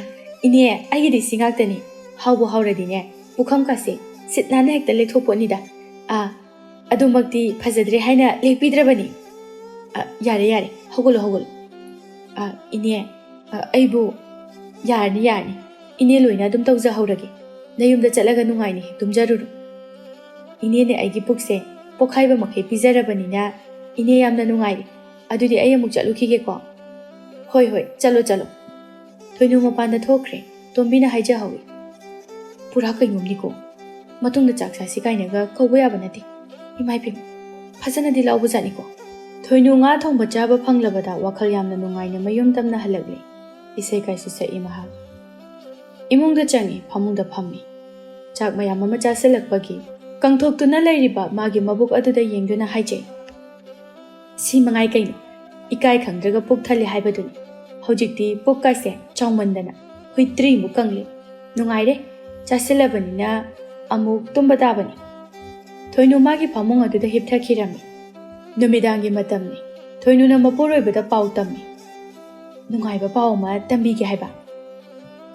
ꯏꯅꯦ, ꯑꯩꯒꯤꯗꯤ ꯁꯤ ꯉꯥꯛꯇꯅꯤ꯫ ꯍꯥꯎꯕꯨ ꯍꯥꯎꯔꯗꯤꯅꯦ, ꯄꯨꯈꯝ ꯀꯥꯁꯦ ꯁꯤꯠ ꯅꯥꯟꯅ ꯍꯦꯛꯇ ꯂꯦꯛꯊꯣꯛꯄꯣꯠꯅꯤꯗ꯫ ꯑ, ꯑꯗꯨꯃꯛꯇꯤ ꯐꯖꯗ꯭ꯔꯦ ꯍꯥꯏꯅ ꯂꯦꯛꯄꯤꯗ꯭ꯔꯕꯅꯤ꯫ ꯑ, ꯌꯥꯔꯦ, ꯌꯥꯔꯦ, ꯍꯧꯒꯠꯂꯣ, ꯍꯧꯒꯠꯂꯣ꯫ ꯑ, ꯏꯅꯦ, ꯑ, ꯑꯩꯕꯨ..." "ꯌꯥꯔꯅꯤ, ꯌꯥꯔꯅꯤ, ꯏꯅꯦ ꯂꯣꯏꯅ ꯑꯗꯨꯝ ꯇꯧꯖꯍꯧꯔꯒꯦ꯫ ꯅꯌꯨꯝꯗ ꯆꯠꯂꯒ ꯅꯨꯡꯉꯥꯏꯅ ꯍꯦꯛ ꯇꯨꯝꯖꯔꯨꯔꯣ꯫ ꯏꯅꯦꯅ ꯑꯩꯒꯤ ꯄꯨꯛꯁꯦ ꯄꯣꯛꯈꯥꯏꯕ ꯃꯈꯩ ꯄꯤꯖꯔꯕꯅꯤꯅ ꯏꯅꯦ ꯌꯥꯝꯅ ꯅꯨꯡꯉꯥꯏꯔꯦ꯫ ꯑꯗꯨꯗꯤ ꯑꯩ ꯑꯃꯨꯛ ꯆꯠꯂꯨꯈꯤꯒꯦꯀꯣ꯫" "ꯍꯣꯏ, ꯍꯣꯏ, ꯆꯠꯂꯣ, ꯆꯠꯂꯣ꯫" ꯊꯣꯏꯅꯨ ꯃꯄꯥꯟꯗ ꯊꯣꯛꯈ꯭ꯔꯦ꯫ ꯇꯣꯝꯕꯤꯅ ꯍꯥꯏꯖꯍꯧꯏ, "ꯄꯨꯔꯥ ꯀꯩꯅꯣꯝꯅꯤꯀꯣ꯫ ꯃꯇꯨꯡꯗ ꯆꯥꯛ ꯆꯥꯁꯤ ꯀꯥꯏꯅꯒ ꯀꯧꯕ ꯌꯥꯕ ꯅꯠꯇꯦ꯫ ꯏꯃꯥ ꯏꯕꯦꯝꯃ, ꯐꯖꯅꯗꯤ ꯂꯥꯎꯕꯖꯥꯠꯅꯤꯀꯣ꯫" ꯊꯣꯏꯅꯨ ꯉꯥ ꯊꯣꯡꯕ ꯆꯥꯕ ꯐꯪꯂꯕꯗ ꯋꯥꯈꯜ ꯌꯥꯝꯅ ꯅꯨꯡꯉꯥꯏꯅ ꯃꯌꯨꯝ ꯇꯝꯅ ꯍꯜꯂꯛꯂꯦ꯫ ꯏꯁꯩ ꯀꯥꯏꯁꯨ ꯁꯛꯏ ꯃꯍꯥꯛ꯫ ꯏꯃꯨꯡꯗ ꯆꯪꯉꯤ, ꯐꯃꯨꯡꯗ ꯐꯝꯃꯤ꯫ ꯆꯥꯛ ꯃꯌꯥꯝ ꯑꯃ ꯆꯥꯁꯤꯜꯂꯛꯄꯒꯤ ꯀꯪꯊꯣꯛꯇꯨꯅ ꯂꯩꯔꯤꯕ ꯃꯥꯒꯤ ꯃꯕꯨꯛ ꯑꯗꯨꯗ ꯌꯦꯡꯗꯨꯅ ꯍꯥꯏꯖꯩ, "ꯁꯤ ꯃꯉꯥꯏ ꯀꯩꯅꯣ, ꯏꯀꯥꯏ ꯈꯪꯗ꯭ꯔꯒ ꯄꯨꯛ ꯊꯜꯂꯦ ꯍꯥꯏꯕꯗꯨꯅꯤ꯫ ꯍꯧꯖꯤꯛꯇꯤ ꯄꯨꯛꯀꯁꯦ ꯆꯥꯎꯃꯟꯗꯅ ꯍꯨꯏꯇ꯭ꯔꯤꯃꯨꯛ ꯀꯪꯂꯦ꯫ ꯅꯨꯡꯉꯥꯏꯔꯦ, ꯆꯥꯁꯤꯜꯂꯕꯅꯤꯅ ꯑꯃꯨꯛ ꯇꯨꯝꯕ ꯇꯥꯕꯅꯤ꯫" ꯊꯣꯏꯅꯨ ꯃꯥꯒꯤ ꯐꯃꯨꯡ ꯑꯗꯨꯗ ꯍꯤꯞꯊꯈꯤꯔꯝꯃꯤ꯫ ꯅꯨꯃꯤꯗꯥꯡꯒꯤ ꯃꯇꯝꯅꯤ꯫ ꯊꯣꯏꯅꯨꯅ ꯃꯄꯨꯔꯣꯏꯕꯗ ꯄꯥꯎ ꯇꯝꯃꯤ꯫ "ꯅꯨꯡꯉꯥꯏꯕ ꯄꯥꯎ ꯑꯃ ꯇꯝꯕꯤꯒꯦ ꯍꯥꯏꯕ꯫"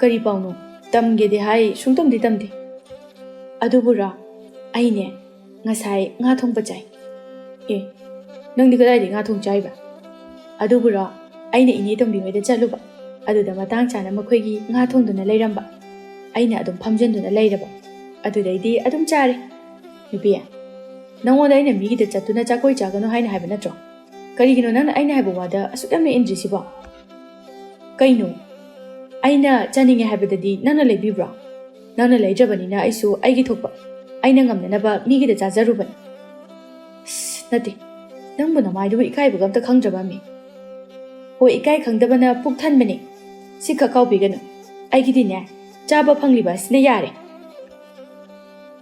"ꯀꯔꯤ ꯄꯥꯎꯅꯣ? ꯇꯝꯒꯦꯗꯤ ꯍꯥꯏ, ꯁꯨꯡꯇꯝꯗꯤ ꯇꯝꯗꯦ꯫" "ꯑꯗꯨꯕꯨꯔꯣ, ꯑꯩꯅꯦ ꯉꯁꯥꯏ ꯉꯥ ꯊꯣꯡꯕ ꯆꯥꯏ꯫" "ꯑꯦ, ꯅꯪꯗꯤ ꯀꯗꯥꯏꯗꯒꯤ ꯉꯥ ꯊꯣꯡ ꯆꯥꯏꯕ?" "ꯑꯗꯨꯕꯨꯔꯣ, ꯑꯩꯅ ꯏꯅꯦ ꯇꯣꯝꯕꯤ ꯍꯣꯏꯗ ꯆꯠꯂꯨꯕ, ꯑꯗꯨꯗ ꯃꯇꯥꯡ ꯆꯥꯅ ꯃꯈꯣꯏꯒꯤ ꯉꯥ ꯊꯣꯡꯗꯨꯅ ꯂꯩꯔꯝꯕ꯫ ꯑꯩꯅ ꯑꯗꯨꯝ ꯐꯝꯖꯤꯟꯗꯨꯅ ꯂꯩꯔꯕ꯫ ꯑꯗꯨꯗꯩꯗꯤ ꯑꯗꯨꯝ ꯆꯥꯔꯦ꯫ ꯅꯨꯄꯤ, ꯅꯪꯉꯣꯟꯗ ꯑꯩꯅ ꯃꯤꯒꯤꯗ ꯆꯠꯇꯨꯅ ꯆꯥꯛꯀꯣꯏ ꯆꯥꯒꯅꯨ ꯍꯥꯏꯅ ꯍꯥꯏꯕ ꯅꯠꯇ꯭ꯔꯣ? ꯀꯔꯤꯒꯤꯅꯣ ꯅꯪꯅ ꯑꯩꯅ ꯍꯥꯏꯕ ꯋꯥꯗ ꯑꯁꯨꯛ ꯌꯥꯝꯅ ꯏꯟꯗ꯭ꯔꯤꯁꯤꯕꯣ? ꯀꯩꯅꯣ? ꯑꯩꯅ ꯆꯥꯅꯤꯡꯉꯦ ꯍꯥꯏꯕꯗꯗꯤ ꯅꯪꯅ ꯂꯩꯕꯤꯕ꯭ꯔꯣ? ꯅꯪꯅ ꯂꯩꯗ꯭ꯔꯕꯅꯤꯅ ꯑꯩꯁꯨ ꯑꯩꯒꯤ ꯊꯣꯛꯄ, ꯑꯩꯅ ꯉꯝꯅꯅꯕ ꯃꯤꯒꯤꯗ ꯆꯥꯖꯔꯨꯕꯅꯤ꯫ ꯑꯁ, ꯅꯠꯇꯦ, ꯅꯪꯕꯨ ꯅꯃꯥꯏꯗꯨꯕꯨ ꯏꯀꯥꯏꯕꯒ ꯑꯝꯇ ꯈꯪꯗ꯭ꯔꯕ ꯑꯃꯤ? ꯍꯣꯏ, ꯏꯀꯥꯏ ꯈꯪꯗꯕꯅ ꯄꯨꯛ ꯊꯟꯕꯅꯤ꯫ ꯁꯤꯈꯛ ꯀꯥꯎꯕꯤꯒꯅꯨ, ꯑꯩꯒꯤꯗꯤꯅꯦ, ꯆꯥꯕ ꯐꯪꯂꯤꯕ ꯑꯁꯤꯅ ꯌꯥꯔꯦ꯫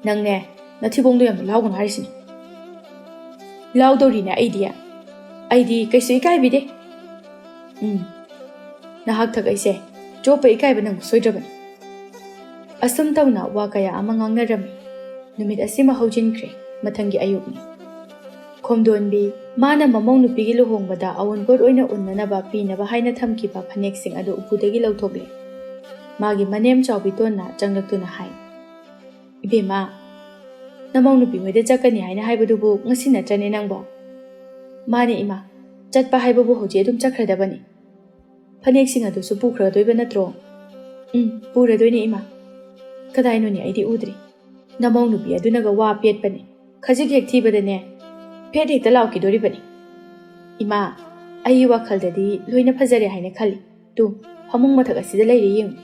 ꯅꯪꯅꯦ, ꯅꯊꯤꯕꯣꯡꯗꯣ ꯌꯥꯝꯅ ꯂꯥꯎꯒꯅꯨ ꯍꯥꯏꯔꯤꯁꯤꯅꯤ꯫ ꯂꯥꯎꯗꯧꯔꯤꯅꯦ ꯑꯩꯗꯤ꯫ ꯑꯩꯗꯤ ꯀꯩꯁꯨ ꯏꯀꯥꯏꯕꯤꯗꯦ꯫ ꯎꯝ, ꯅꯍꯥꯛ ꯊꯛ ꯑꯩꯁꯦ ꯆꯣꯞꯄ ꯏꯀꯥꯏꯕ ꯅꯪꯕ ꯁꯣꯏꯗ꯭ꯔꯕꯅꯤ꯫ ꯑꯁꯨꯝ ꯇꯧꯅ ꯋꯥ ꯀꯌꯥ ꯑꯃ ꯉꯥꯡꯅꯔꯝꯃꯤ꯫ ꯅꯨꯃꯤꯠ ꯑꯁꯤꯃ ꯍꯧꯖꯤꯟꯈ꯭ꯔꯦ꯫ ꯃꯊꯪꯒꯤ ꯑꯌꯨꯛꯅꯤ꯫ ꯈꯣꯝꯗꯣꯟꯕꯤ, ꯃꯥꯅ ꯃꯃꯧ ꯅꯨꯄꯤꯒꯤ ꯂꯨꯍꯣꯡꯕꯗ ꯑꯋꯨꯟꯄꯣꯠ ꯑꯣꯏꯅ ꯎꯟꯅꯅꯕ ꯄꯤꯅꯕ ꯍꯥꯏꯅ ꯊꯝꯈꯤꯕ ꯐꯅꯦꯛꯁꯤꯡ ꯑꯗꯨ ꯎꯄꯨꯗꯒꯤ ꯂꯧꯊꯣꯛꯂꯦ꯫ ꯃꯥꯒꯤ ꯃꯅꯦꯝ ꯆꯥꯎꯕꯤ ꯇꯣꯟꯅ ꯆꯪꯂꯛꯇꯨꯅ ꯍꯥꯏ, "ꯏꯕꯦꯝꯃ, ꯅꯃꯧ ꯅꯨꯄꯤ ꯍꯣꯏꯗ ꯆꯠꯀꯅꯤ ꯍꯥꯏꯅ ꯍꯥꯏꯕꯗꯨꯕꯨ ꯉꯁꯤ ꯅꯠꯇ꯭ꯔꯅꯦ ꯅꯪꯕꯣ?" "ꯃꯥꯅꯦ ꯏꯃꯥ, ꯆꯠꯄ ꯍꯥꯏꯕꯕꯨ ꯍꯧꯖꯤꯛ ꯑꯗꯨꯝ ꯆꯠꯈ꯭ꯔꯗꯕꯅꯤ꯫ ꯐꯅꯦꯛꯁꯤꯡ ꯑꯗꯨꯁꯨ ꯄꯨꯈ꯭ꯔꯗꯣꯏꯕ ꯅꯠꯇ꯭ꯔꯣ?" "ꯎꯝ, ꯄꯨꯔꯗꯣꯏꯅꯦ ꯏꯃꯥ꯫ ꯀꯗꯥꯏꯅꯣꯅꯦ, ꯑꯩꯗꯤ ꯎꯗ꯭ꯔꯤ꯫ ꯅꯃꯧ ꯅꯨꯄꯤ ꯑꯗꯨꯅꯒ ꯋꯥ ꯄꯦꯠꯄꯅꯦ꯫ ꯈꯖꯤꯛ ꯍꯦꯛ ꯊꯤꯕꯗꯅꯦ, ꯐꯦꯠ ꯍꯦꯛꯇ ꯂꯥꯎꯈꯤꯗꯣꯔꯤꯕꯅꯤ꯫ ꯏꯃꯥ, ꯑꯩꯒꯤ ꯋꯥꯈꯜꯗꯗꯤ ꯂꯣꯏꯅ ꯐꯖꯔꯦ ꯍꯥꯏꯅ ꯈꯜꯂꯤ꯫ ꯇꯨ, ꯐꯃꯨꯡ ꯃꯊꯛ ꯑꯁꯤꯗ ꯂꯩꯔꯦ ꯌꯦꯡꯉꯨ꯫"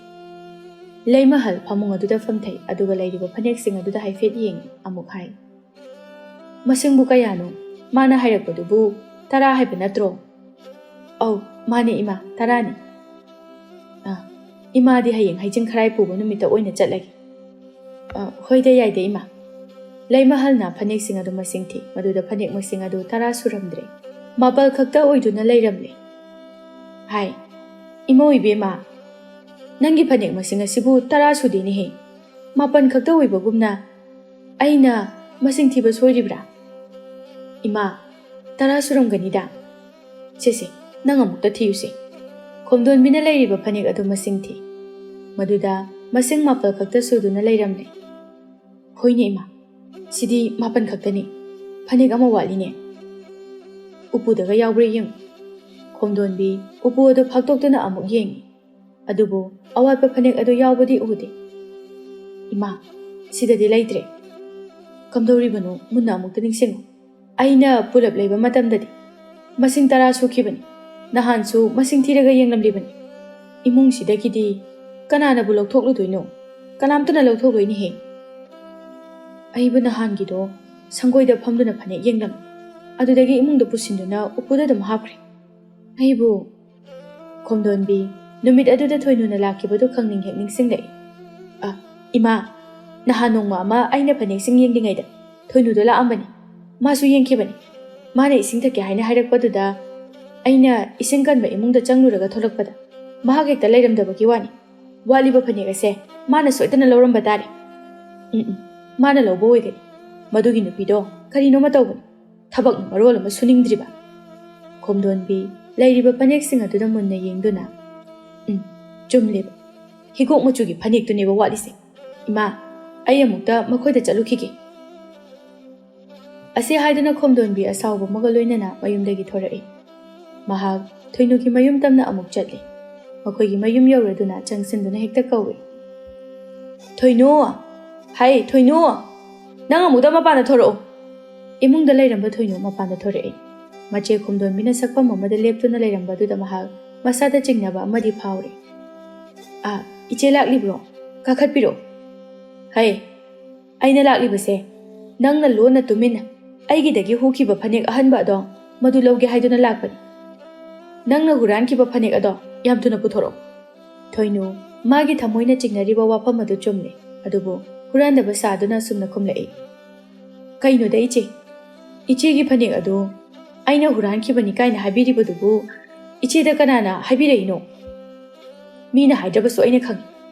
ꯂꯩꯃꯍꯜ ꯐꯃꯨꯡ ꯑꯗꯨꯗ ꯐꯝꯊꯩ, ꯑꯗꯨꯒ ꯂꯩꯔꯤꯕ ꯐꯅꯦꯛꯁꯤꯡ ꯑꯗꯨꯗ ꯍꯥꯏꯐꯦꯠ ꯌꯦꯡꯉꯤ꯫ ꯑꯃꯨꯛ ꯍꯥꯏ, "ꯃꯁꯤꯡꯕꯨ ꯀꯌꯥꯅꯣ? ꯃꯥꯅ ꯍꯥꯏꯔꯛꯄꯗꯨꯕꯨ ꯇꯔꯥ ꯍꯥꯏꯕ ꯅꯠꯇ꯭ꯔꯣ?" "ꯑꯧ, ꯃꯥꯅꯦ ꯏꯃꯥ, ꯇꯔꯥꯅꯤ꯫" "ꯑ, ꯏꯃꯥꯗꯤ ꯍꯌꯦꯡ ꯍꯩꯖꯤꯡ ꯈꯔꯥꯏ ꯄꯨꯕ ꯅꯨꯃꯤꯠꯇ ꯑꯣꯏꯅ ꯆꯠꯂꯒꯦ꯫" "ꯑ, ꯍꯣꯏꯗ, ꯌꯥꯏꯗ ꯏꯃꯥ꯫" ꯂꯩꯃꯍꯜꯅ ꯐꯅꯦꯛꯁꯤꯡ ꯑꯗꯨ ꯃꯁꯤꯡ ꯊꯤ꯫ ꯃꯗꯨꯗ ꯐꯅꯦꯛ ꯃꯁꯤꯡ ꯑꯗꯨ ꯇꯔꯥ ꯁꯨꯔꯝꯗ꯭ꯔꯦ꯫ ꯃꯥꯄꯜ ꯈꯛꯇ ꯑꯣꯏꯗꯨꯅ ꯂꯩꯔꯝꯂꯦ꯫ ꯍꯥꯏ, "ꯏꯃꯧ ꯏꯕꯦꯝꯃ, ꯅꯪꯒꯤ ꯐꯅꯦꯛ ꯃꯁꯤꯡ ꯑꯁꯤꯕꯨ ꯇꯔꯥ ꯁꯨꯗꯦꯅꯦꯍꯦ꯫ ꯃꯥꯄꯜ ꯈꯛꯇ ꯑꯣꯏꯕꯒꯨꯝꯅ ꯑꯩꯅ ꯃꯁꯤꯡ ꯊꯤꯕ ꯁꯣꯏꯔꯤꯕ꯭ꯔꯥ?" "ꯏꯃꯥ, ꯇꯔꯥ ꯁꯨꯔꯝꯒꯅꯤꯗ꯫ ꯁꯦ ꯁꯦ, ꯅꯪ ꯑꯃꯨꯛꯇ ꯊꯤꯌꯨꯁꯦ꯫" ꯈꯣꯝꯗꯣꯟꯕꯤꯅ ꯂꯩꯔꯤꯕ ꯐꯅꯦꯛ ꯑꯗꯨ ꯃꯁꯤꯡ ꯊꯤ꯫ ꯃꯗꯨꯗ ꯃꯁꯤꯡ ꯃꯥꯄꯜ ꯈꯛꯇ ꯁꯨꯗꯨꯅ ꯂꯩꯔꯝꯂꯦ꯫ "ꯍꯣꯏꯅꯦ ꯏꯃꯥ, ꯁꯤꯗꯤ ꯃꯥꯄꯜ ꯈꯛꯇꯅꯤ꯫ ꯐꯅꯦꯛ ꯑꯃ ꯋꯥꯠꯂꯤꯅꯦ꯫" "ꯎꯄꯨꯗꯒ ꯌꯥꯎꯕ꯭ꯔꯥ ꯌꯦꯡꯉꯨ꯫" ꯈꯣꯝꯗꯣꯟꯕꯤ ꯎꯄꯨ ꯑꯗꯨ ꯐꯥꯛꯇꯣꯛꯇꯨꯅ ꯑꯃꯨꯛ ꯌꯦꯡꯉꯤ꯫ ꯑꯗꯨꯕꯨ ꯑꯋꯥꯠꯄ ꯐꯅꯦꯛ ꯑꯗꯨ ꯌꯥꯎꯕꯗꯤ ꯎꯗꯦ꯫ "ꯏꯃꯥ, ꯁꯤꯗꯗꯤ ꯂꯩꯇ꯭ꯔꯦ꯫ ꯀꯝꯗꯧꯔꯤꯕꯅꯣ ꯃꯨꯟꯅ ꯑꯃꯨꯛꯇ ꯅꯤꯡꯁꯤꯡꯉꯨ꯫ ꯑꯩꯅ ꯄꯨꯂꯞ ꯂꯩꯕ ꯃꯇꯝꯗꯗꯤ ꯃꯁꯤꯡ ꯇꯔꯥ ꯁꯨꯈꯤꯕꯅꯤ꯫ ꯅꯍꯥꯟꯁꯨ ꯃꯁꯤꯡ ꯊꯤꯔꯒ ꯌꯦꯡꯂꯝꯂꯤꯕꯅꯤ꯫ ꯏꯃꯨꯡꯁꯤꯗꯒꯤꯗꯤ ꯀꯅꯥꯅꯕꯨ ꯂꯧꯊꯣꯛꯂꯨꯗꯣꯏꯅꯣ? ꯀꯅꯥꯝꯇꯅ ꯂꯧꯊꯣꯛꯂꯣꯏꯅꯦꯍꯦ꯫ ꯑꯩꯕꯨ ꯅꯍꯥꯟꯒꯤꯗꯣ ꯁꯪꯒꯣꯏꯗ ꯐꯝꯗꯨꯅ ꯐꯅꯦꯛ ꯌꯦꯡꯂꯝꯃꯤ꯫ ꯑꯗꯨꯗꯒꯤ ꯏꯃꯨꯡꯗ ꯄꯨꯁꯤꯟꯗꯨꯅ ꯎꯄꯨꯗ ꯑꯗꯨꯝ ꯍꯥꯞꯈ꯭ꯔꯦ꯫ ꯑꯩꯕꯨ ꯈꯣꯝꯗꯣꯟꯕꯤ, ꯅꯨꯃꯤꯠ ꯑꯗꯨꯗ ꯊꯣꯏꯅꯨꯅ ꯂꯥꯛꯈꯤꯕꯗꯨ ꯈꯪꯅꯤꯡ ꯍꯦꯛ ꯅꯤꯡꯁꯤꯡꯂꯛꯏ꯫ ꯑ, ꯏꯃꯥ, ꯅꯍꯥꯟ ꯅꯣꯡꯃ ꯑꯃ ꯑꯩꯅ ꯐꯅꯦꯛꯁꯤꯡ ꯌꯦꯡꯂꯤꯉꯩꯗ ꯊꯣꯏꯅꯨꯗꯣ ꯂꯥꯛꯑꯝꯕꯅꯤ꯫ ꯃꯥꯁꯨ ꯌꯦꯡꯈꯤꯕꯅꯤ꯫ ꯃꯥꯅ ꯏꯁꯤꯡ ꯊꯛꯀꯦ ꯍꯥꯏꯅ ꯍꯥꯏꯔꯛꯄꯗꯨꯗ ꯑꯩꯅ ꯏꯁꯤꯡ ꯀꯟꯕ ꯏꯃꯨꯡꯗ ꯆꯪꯂꯨꯔꯒ ꯊꯣꯛꯂꯛꯄꯗ ꯃꯍꯥꯛ ꯍꯦꯛꯇ ꯂꯩꯔꯝꯗꯕꯒꯤ ꯋꯥꯅꯤ꯫ ꯋꯥꯠꯂꯤꯕ ꯐꯅꯦꯛ ꯑꯁꯦ ꯃꯥꯅ ꯁꯣꯏꯗꯅ ꯂꯧꯔꯝꯕ ꯇꯥꯔꯦ꯫ ꯎꯝ, ꯎꯝ, ꯃꯥꯅ ꯂꯧꯕ ꯑꯣꯏꯒꯅꯤ꯫ ꯃꯗꯨꯒꯤ ꯅꯨꯄꯤꯗꯣ ꯀꯔꯤꯅꯣꯃ ꯇꯧꯕꯅꯤ꯫ ꯊꯕꯛꯅ ꯃꯔꯣꯜ ꯑꯃ ꯁꯨꯅꯤꯡꯗ꯭ꯔꯤꯕ꯫ ꯈꯣꯝꯗꯣꯟꯕꯤ ꯂꯩꯔꯤꯕ ꯐꯅꯦꯛꯁꯤꯡ ꯑꯗꯨꯗ ꯃꯨꯟꯅ ꯌꯦꯡꯗꯨꯅ, "ꯎꯝ, ꯆꯨꯝꯂꯦꯕ꯫ ꯍꯤꯒꯣꯛ ꯃꯆꯨꯒꯤ ꯐꯅꯦꯛꯇꯨꯅꯦꯕ ꯋꯥꯠꯂꯤꯁꯦ꯫ ꯏꯃꯥ, ꯑꯩ ꯑꯃꯨꯛꯇ ꯃꯈꯣꯏꯗ ꯆꯠꯂꯨꯈꯤꯒꯦ"꯫ ꯑꯁꯤ ꯍꯥꯏꯗꯨꯅ ꯈꯣꯝꯗꯣꯟꯕꯤ ꯑꯁꯥꯎꯕ ꯑꯃꯒ ꯂꯣꯏꯅꯅ ꯃꯌꯨꯝꯗꯒꯤ ꯊꯣꯔꯛꯏ꯫ ꯃꯍꯥꯛ ꯊꯣꯏꯅꯨꯒꯤ ꯃꯌꯨꯝ ꯇꯝꯅ ꯑꯃꯨꯛ ꯆꯠꯂꯤ꯫ ꯃꯈꯣꯏꯒꯤ ꯃꯌꯨꯝ ꯌꯧꯔꯗꯨꯅ ꯆꯪꯁꯤꯟꯗꯨꯅ ꯍꯦꯛꯇ ꯀꯧꯏ, "ꯊꯣꯏꯅꯨ! ꯍꯩ, ꯊꯣꯏꯅꯨ! ꯅꯪ ꯑꯃꯨꯛꯇ ꯃꯄꯥꯟꯗ ꯊꯣꯔꯛꯎ!" ꯏꯃꯨꯡꯗ ꯂꯩꯔꯝꯕ ꯊꯣꯏꯅꯨ ꯃꯄꯥꯟꯗ ꯊꯣꯔꯛꯏ꯫ ꯃꯆꯦ ꯈꯣꯝꯗꯣꯟꯕꯤꯅ ꯁꯛꯐꯝ ꯑꯃꯗ ꯂꯦꯞꯇꯨꯅ ꯂꯩꯔꯝꯕ ꯑꯗꯨꯗ ꯃꯍꯥꯛ ꯃꯁꯥꯗ ꯆꯤꯡꯅꯕ ꯑꯃꯗꯤ ꯐꯥꯎꯔꯤ꯫ "ꯑꯥ, ꯏꯆꯦ ꯂꯥꯛꯂꯤꯕ꯭ꯔꯣ? ꯀꯥꯈꯠꯄꯤꯔꯣ꯫ ꯍꯩ, ꯑꯩꯅ ꯂꯥꯛꯂꯤꯕꯁꯦ ꯅꯪꯅ ꯂꯣꯟꯅ ꯇꯨꯃꯤꯟꯅ ꯑꯩꯒꯤꯗꯒꯤ ꯍꯨꯈꯤꯕ ꯐꯅꯦꯛ ꯑꯍꯟꯕ ꯑꯗꯣ ꯃꯗꯨ ꯂꯧꯒꯦ ꯍꯥꯏꯗꯨꯅ ꯂꯥꯛꯄꯅꯤ꯫ ꯅꯪꯅ ꯍꯨꯔꯥꯟꯈꯤꯕ ꯐꯅꯦꯛ ꯑꯗꯣ ꯌꯥꯝ ꯊꯨꯅ ꯄꯨꯊꯣꯔꯛꯎ"꯫ ꯊꯣꯏꯅꯨ ꯃꯥꯒꯤ ꯊꯃꯣꯏꯅ ꯆꯤꯡꯅꯔꯤꯕ ꯋꯥꯐꯝ ꯑꯗꯨ ꯆꯨꯝꯂꯦ, ꯑꯗꯨꯕꯨ ꯍꯨꯔꯥꯟꯗꯕ ꯁꯥꯗꯨꯅ ꯑꯁꯨꯝꯅ ꯈꯨꯝꯂꯛꯏ, "ꯀꯩꯅꯣꯗ ꯏꯆꯦ? ꯏꯆꯦꯒꯤ ꯐꯅꯦꯛ ꯑꯗꯨ ꯑꯩꯅ ꯍꯨꯔꯥꯟꯈꯤꯕꯅꯤ ꯀꯥꯏꯅ ꯍꯥꯏꯕꯤꯔꯤꯕꯗꯨꯕꯨ ꯏꯆꯦꯗ ꯀꯅꯥꯅ ꯍꯥꯏꯕꯤꯔꯛꯏꯅꯣ? ꯃꯤꯅ ꯍꯥꯏꯗ꯭ꯔꯕꯁꯨ ꯑꯩꯅ ꯈꯪꯏ꯫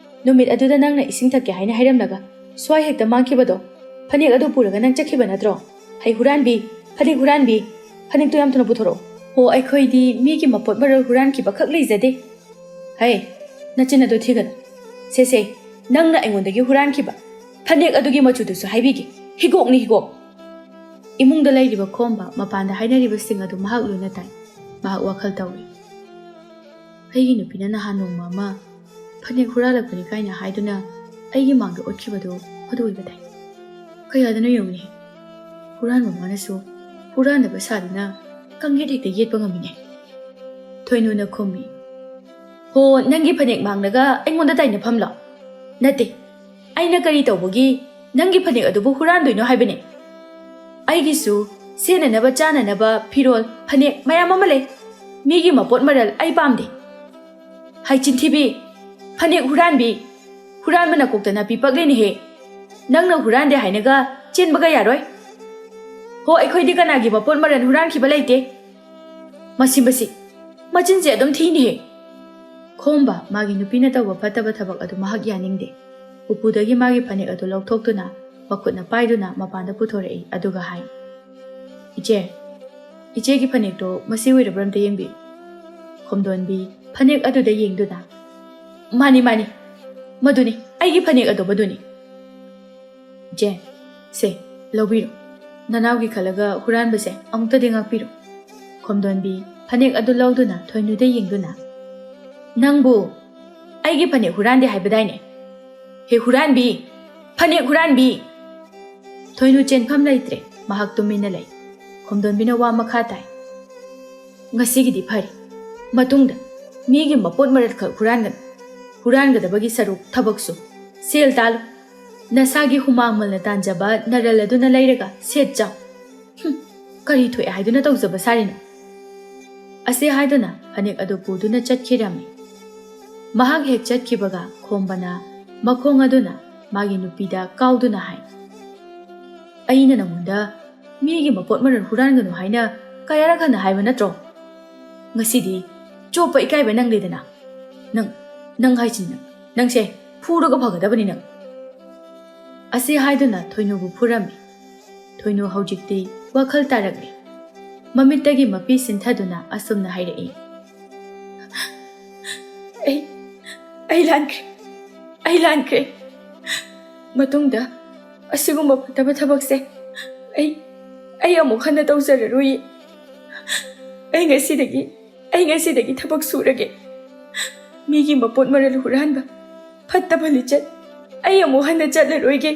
ꯅꯨꯃꯤꯠ ꯑꯗꯨꯗ ꯅꯪꯅ ꯏꯁꯤꯡ ꯊꯛꯀꯦ ꯍꯥꯏꯅ ꯍꯥꯏꯔꯝꯂꯒ ꯁ꯭ꯋꯥꯏ ꯍꯦꯛꯇ ꯃꯥꯡꯈꯤꯕꯗꯣ, ꯐꯅꯦꯛ ꯑꯗꯨ ꯄꯨꯔꯒ ꯅꯪ ꯆꯠꯈꯤꯕ ꯅꯠꯇ꯭ꯔꯣ? ꯍꯩ ꯍꯨꯔꯥꯟꯕꯤ, ꯐꯅꯦꯛ ꯍꯨꯔꯥꯟꯕꯤ, ꯐꯅꯦꯛꯇꯣ ꯌꯥꯝ ꯊꯨꯅ ꯄꯨꯊꯣꯔꯛꯑꯣ꯫ ꯍꯣ, ꯑꯩꯈꯣꯏꯗꯤ ꯃꯤꯒꯤ ꯃꯄꯣꯠ ꯃꯔꯜ ꯍꯨꯔꯥꯟꯈꯤꯕ ꯈꯛ ꯂꯩꯖꯗꯦ꯫ ꯍꯩ, ꯅꯆꯤꯟ ꯑꯗꯨ ꯊꯤꯒꯅꯨ꯫ ꯁꯦ, ꯁꯦ, ꯅꯪꯅ ꯑꯩꯉꯣꯟꯗꯒꯤ ꯍꯨꯔꯥꯟꯈꯤꯕ ꯐꯅꯦꯛ ꯑꯗꯨꯒꯤ ꯃꯆꯨꯗꯨꯁꯨ ꯍꯥꯏꯕꯤꯒꯦ꯫ ꯍꯤꯒꯣꯛꯅꯤ, ꯍꯤꯒꯣꯛ!" ꯏꯃꯨꯡꯗ ꯂꯩꯔꯤꯕ ꯈꯣꯝꯕ ꯃꯄꯥꯟꯗ ꯍꯥꯏꯅꯔꯤꯕꯁꯤꯡ ꯑꯗꯨ ꯃꯍꯥꯛ ꯂꯣꯏꯅ ꯇꯥꯏ꯫ ꯃꯍꯥꯛ ꯋꯥꯈꯜ ꯇꯧꯏ, "ꯑꯩꯒꯤ ꯅꯨꯄꯤꯅ ꯅꯍꯥꯟ ꯅꯣꯡꯃ ꯑꯃ ꯐꯅꯦꯛ ꯍꯨꯔꯥꯜꯂꯛꯄꯅꯤ ꯀꯥꯏꯅ ꯍꯥꯏꯗꯨꯅ ꯑꯩꯒꯤ ꯃꯥꯡꯗ ꯎꯠꯈꯤꯕꯗꯨ ꯑꯗꯨ ꯑꯣꯏꯕ ꯇꯥꯏ꯫ ꯀꯌꯥꯗꯅꯣ ꯌꯦꯡꯉꯨꯅꯦ, ꯍꯨꯔꯥꯟꯕ ꯃꯥꯅꯁꯨ ꯍꯨꯔꯥꯟꯗꯕ ꯁꯥꯗꯨꯅ ꯀꯪꯌꯦꯠ ꯍꯦꯛꯇ ꯌꯦꯠꯄ ꯉꯝꯃꯤꯅꯦ꯫ ꯊꯣꯏꯅꯨꯅ ꯈꯨꯝꯃꯤ, "ꯍꯣ, ꯅꯪꯒꯤ ꯐꯅꯦꯛ ꯃꯥꯡꯂꯒ ꯑꯩꯉꯣꯟꯗ ꯇꯥꯏꯅꯐꯝꯂꯣ? ꯅꯠꯇꯦ, ꯑꯩꯅ ꯀꯔꯤ ꯇꯧꯕꯒꯤ ꯅꯪꯒꯤ ꯐꯅꯦꯛ ꯑꯗꯨꯕꯨ ꯍꯨꯔꯥꯟꯗꯣꯏꯅꯣ ꯍꯥꯏꯕꯅꯦ? ꯑꯩꯒꯤꯁꯨ ꯁꯦꯠꯅꯅꯕ ꯆꯥꯅꯅꯕ ꯐꯤꯔꯣꯜ ꯐꯅꯦꯛ ꯃꯌꯥꯝ ꯑꯃ ꯂꯩ꯫ ꯃꯤꯒꯤ ꯃꯄꯣꯠ ꯃꯔꯜ ꯑꯩ ꯄꯥꯝꯗꯦ꯫ ꯍꯥꯏ ꯆꯤꯟꯊꯤꯕꯤ, ꯐꯅꯦꯛ ꯍꯨꯔꯥꯟꯕꯤ, ꯍꯨꯔꯥꯟꯕ ꯅꯀꯣꯛꯇ ꯅꯥꯄꯤ ꯄꯛꯂꯦꯅꯦꯍꯦ꯫ ꯅꯪꯅ ꯍꯨꯔꯥꯟꯗꯦ ꯍꯥꯏꯅꯒ ꯆꯦꯟꯕꯒ ꯌꯥꯔꯣꯏ꯫ ꯍꯣ, ꯑꯩꯈꯣꯏꯗꯤ ꯀꯅꯥꯒꯤ ꯃꯄꯣꯠ ꯃꯔꯜ ꯍꯨꯔꯥꯟꯈꯤꯕ ꯂꯩꯇꯦ꯫ ꯃꯁꯤ, ꯃꯁꯤ, ꯃꯆꯤꯟꯁꯦ ꯑꯗꯨꯝ ꯊꯤꯅꯦꯍꯦ"꯫ ꯈꯣꯝꯕ ꯃꯥꯒꯤ ꯅꯨꯄꯤꯅ ꯇꯧꯕ ꯐꯠꯇꯕ ꯊꯕꯛ ꯑꯗꯨ ꯃꯍꯥꯛ ꯌꯥꯅꯤꯡꯗꯦ꯫ ꯎꯄꯨꯗꯒꯤ ꯃꯥꯒꯤ ꯐꯅꯦꯛ ꯑꯗꯨ ꯂꯧꯊꯣꯛꯇꯨꯅ ꯃꯈꯨꯠꯅ ꯄꯥꯏꯗꯨꯅ ꯃꯄꯥꯟꯗ ꯄꯨꯊꯣꯔꯛꯏ, ꯑꯗꯨꯒ ꯍꯥꯏ, "ꯏꯆꯦ, ꯏꯆꯦꯒꯤ ꯐꯅꯦꯛꯇꯣ ꯃꯁꯤ ꯑꯣꯏꯔꯕ꯭ꯔꯥ ꯑꯝꯇ ꯌꯦꯡꯕꯤꯌꯨ"꯫ ꯈꯣꯝꯗꯣꯟꯕꯤ ꯐꯅꯦꯛ ꯑꯗꯨꯗ ꯌꯦꯡꯗꯨꯅ, "ꯃꯥꯅꯤ, ꯃꯥꯅꯤ, ꯃꯗꯨꯅꯤ, ꯑꯩꯒꯤ ꯐꯅꯦꯛ ꯑꯗꯣ ꯃꯗꯨꯅꯤ"꯫ "ꯏꯆꯦ, ꯁꯦ, ꯂꯧꯕꯤꯔꯣ꯫ ꯅꯅꯥꯎꯒꯤ ꯈꯜꯂꯒ ꯍꯨꯔꯥꯟꯕꯁꯦ ꯑꯃꯨꯛꯇꯗꯤ ꯉꯥꯛꯄꯤꯔꯣ"꯫ ꯈꯣꯝꯗꯣꯟꯕꯤ ꯐꯅꯦꯛ ꯑꯗꯨ ꯂꯧꯗꯨꯅ ꯊꯣꯏꯅꯨꯗ ꯌꯦꯡꯗꯨꯅ, "ꯅꯪꯕꯨ ꯑꯩꯒꯤ ꯐꯅꯦꯛ ꯍꯨꯔꯥꯟꯗꯦ ꯍꯥꯏꯕꯗꯥꯏꯅꯦ? ꯍꯦ ꯍꯨꯔꯥꯟꯕꯤ! ꯐꯅꯦꯛ ꯍꯨꯔꯥꯟꯕꯤ!" ꯊꯣꯏꯅꯨ ꯆꯦꯟꯐꯝ ꯂꯩꯇ꯭ꯔꯦ, ꯃꯍꯥꯛ ꯇꯨꯃꯤꯟꯅ ꯂꯩ꯫ ꯈꯣꯝꯗꯣꯟꯕꯤꯅ ꯋꯥ ꯃꯈꯥ ꯇꯥꯏ, "ꯉꯁꯤꯒꯤꯗꯤ ꯐꯔꯦ꯫ ꯃꯇꯨꯡꯗ ꯃꯤꯒꯤ ꯃꯄꯣꯠ ꯃꯔꯜꯈꯛ ꯍꯨꯔꯥꯟꯒꯅꯨ꯫ ꯍꯨꯔꯥꯟꯒꯗꯕꯒꯤ ꯁꯔꯨꯛ ꯊꯕꯛꯁꯨ꯫ ꯁꯦꯜ ꯇꯥꯜꯂꯨ꯫ ꯅꯁꯥꯒꯤ ꯍꯨꯃꯥꯡ ꯃꯜꯅ ꯇꯥꯟꯖꯕ ꯅꯔꯜ ꯑꯗꯨꯅ ꯂꯩꯔꯒ ꯁꯦꯠ ꯆꯥꯎ꯫ ꯍꯨꯝ, ꯀꯔꯤ ꯊꯣꯛꯑꯦ ꯍꯥꯏꯗꯨꯅ ꯇꯧꯖꯕ ꯁꯥꯔꯤꯅꯣ?" ꯑꯁꯤ ꯍꯥꯏꯗꯨꯅ ꯐꯅꯦꯛ ꯑꯗꯨ ꯄꯨꯗꯨꯅ ꯆꯠꯈꯤꯔꯝꯃꯤ꯫ ꯃꯍꯥꯛ ꯍꯦꯛ ꯆꯠꯈꯤꯕꯒ ꯈꯣꯝꯕꯅ ꯃꯈꯣꯡ ꯑꯗꯨꯅ ꯃꯥꯒꯤ ꯅꯨꯄꯤꯗ ꯀꯥꯎꯗꯨꯅ ꯍꯥꯏ, "ꯑꯩꯅ ꯅꯉꯣꯟꯗ ꯃꯤꯒꯤ ꯃꯄꯣꯠ ꯃꯔꯜ ꯍꯨꯔꯥꯟꯒꯅꯨ ꯍꯥꯏꯅ ꯀꯌꯥꯔꯛ ꯍꯟꯅ ꯍꯥꯏꯕ ꯅꯠꯇ꯭ꯔꯣ? ꯉꯁꯤꯗꯤ ꯆꯣꯞꯄ ꯏꯀꯥꯏꯕ ꯅꯪꯂꯦꯗꯅ꯫ ꯅꯪ, ꯅꯪ ꯍꯥꯏꯁꯤꯅ, ꯅꯪꯁꯦ ꯐꯨꯔꯒ ꯐꯒꯗꯕꯅꯤ ꯅꯪ"꯫ ꯑꯁꯤ ꯍꯥꯏꯗꯨꯅ ꯊꯣꯏꯅꯨꯕꯨ ꯐꯨꯔꯝꯃꯤ꯫ ꯊꯣꯏꯅꯨ ꯍꯧꯖꯤꯛꯇꯤ ꯋꯥꯈꯜ ꯇꯥꯔꯛꯂꯤ꯫ ꯃꯃꯤꯠꯇꯒꯤ ꯃꯄꯤ ꯁꯤꯟꯊꯗꯨꯅ ꯑꯁꯨꯝꯅ ꯍꯥꯏꯔꯛꯏ, "ꯑꯩ, ꯑꯩ ꯂꯥꯟꯈ꯭ꯔꯦ, ꯑꯩ ꯂꯥꯟꯈ꯭ꯔꯦ꯫ ꯃꯇꯨꯡꯗ ꯑꯁꯤꯒꯨꯝꯕ ꯐꯠꯇꯕ ꯊꯕꯛꯁꯦ ꯑꯩ, ꯑꯩ ꯑꯃꯨꯛ ꯍꯟꯅ ꯇꯧꯖꯔꯔꯣꯏꯌꯦ꯫ ꯑꯩ ꯉꯁꯤꯗꯒꯤ, ꯑꯩ ꯉꯁꯤꯗꯒꯤ ꯊꯕꯛ ꯁꯨꯔꯒꯦ꯫ ꯃꯤꯒꯤ ꯃꯄꯣꯠ ꯃꯔꯜ ꯍꯨꯔꯥꯟꯕ, ꯐꯠꯇꯕ ꯂꯤꯆꯠ, ꯑꯩ ꯑꯃꯨꯛ ꯍꯟꯅ ꯆꯠꯂꯔꯣꯏꯒꯦ꯫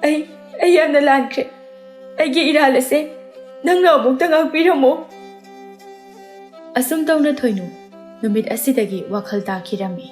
ꯑꯩ ꯑꯩ ꯌꯥꯝꯅ ꯂꯥꯟꯈ꯭ꯔꯦ꯫ ꯑꯩꯒꯤ ꯏꯔꯥꯜ ꯑꯁꯦ ꯅꯪꯅ ꯑꯃꯨꯛꯇ ꯉꯥꯛꯄꯤꯔꯝꯃꯣ꯫ ꯑꯁꯨꯝ ꯇꯧꯅ ꯊꯣꯏꯅꯨ ꯅꯨꯃꯤꯠ ꯑꯁꯤꯗꯒꯤ ꯋꯥꯈꯜ ꯇꯥꯈꯤꯔꯝꯃꯤ꯫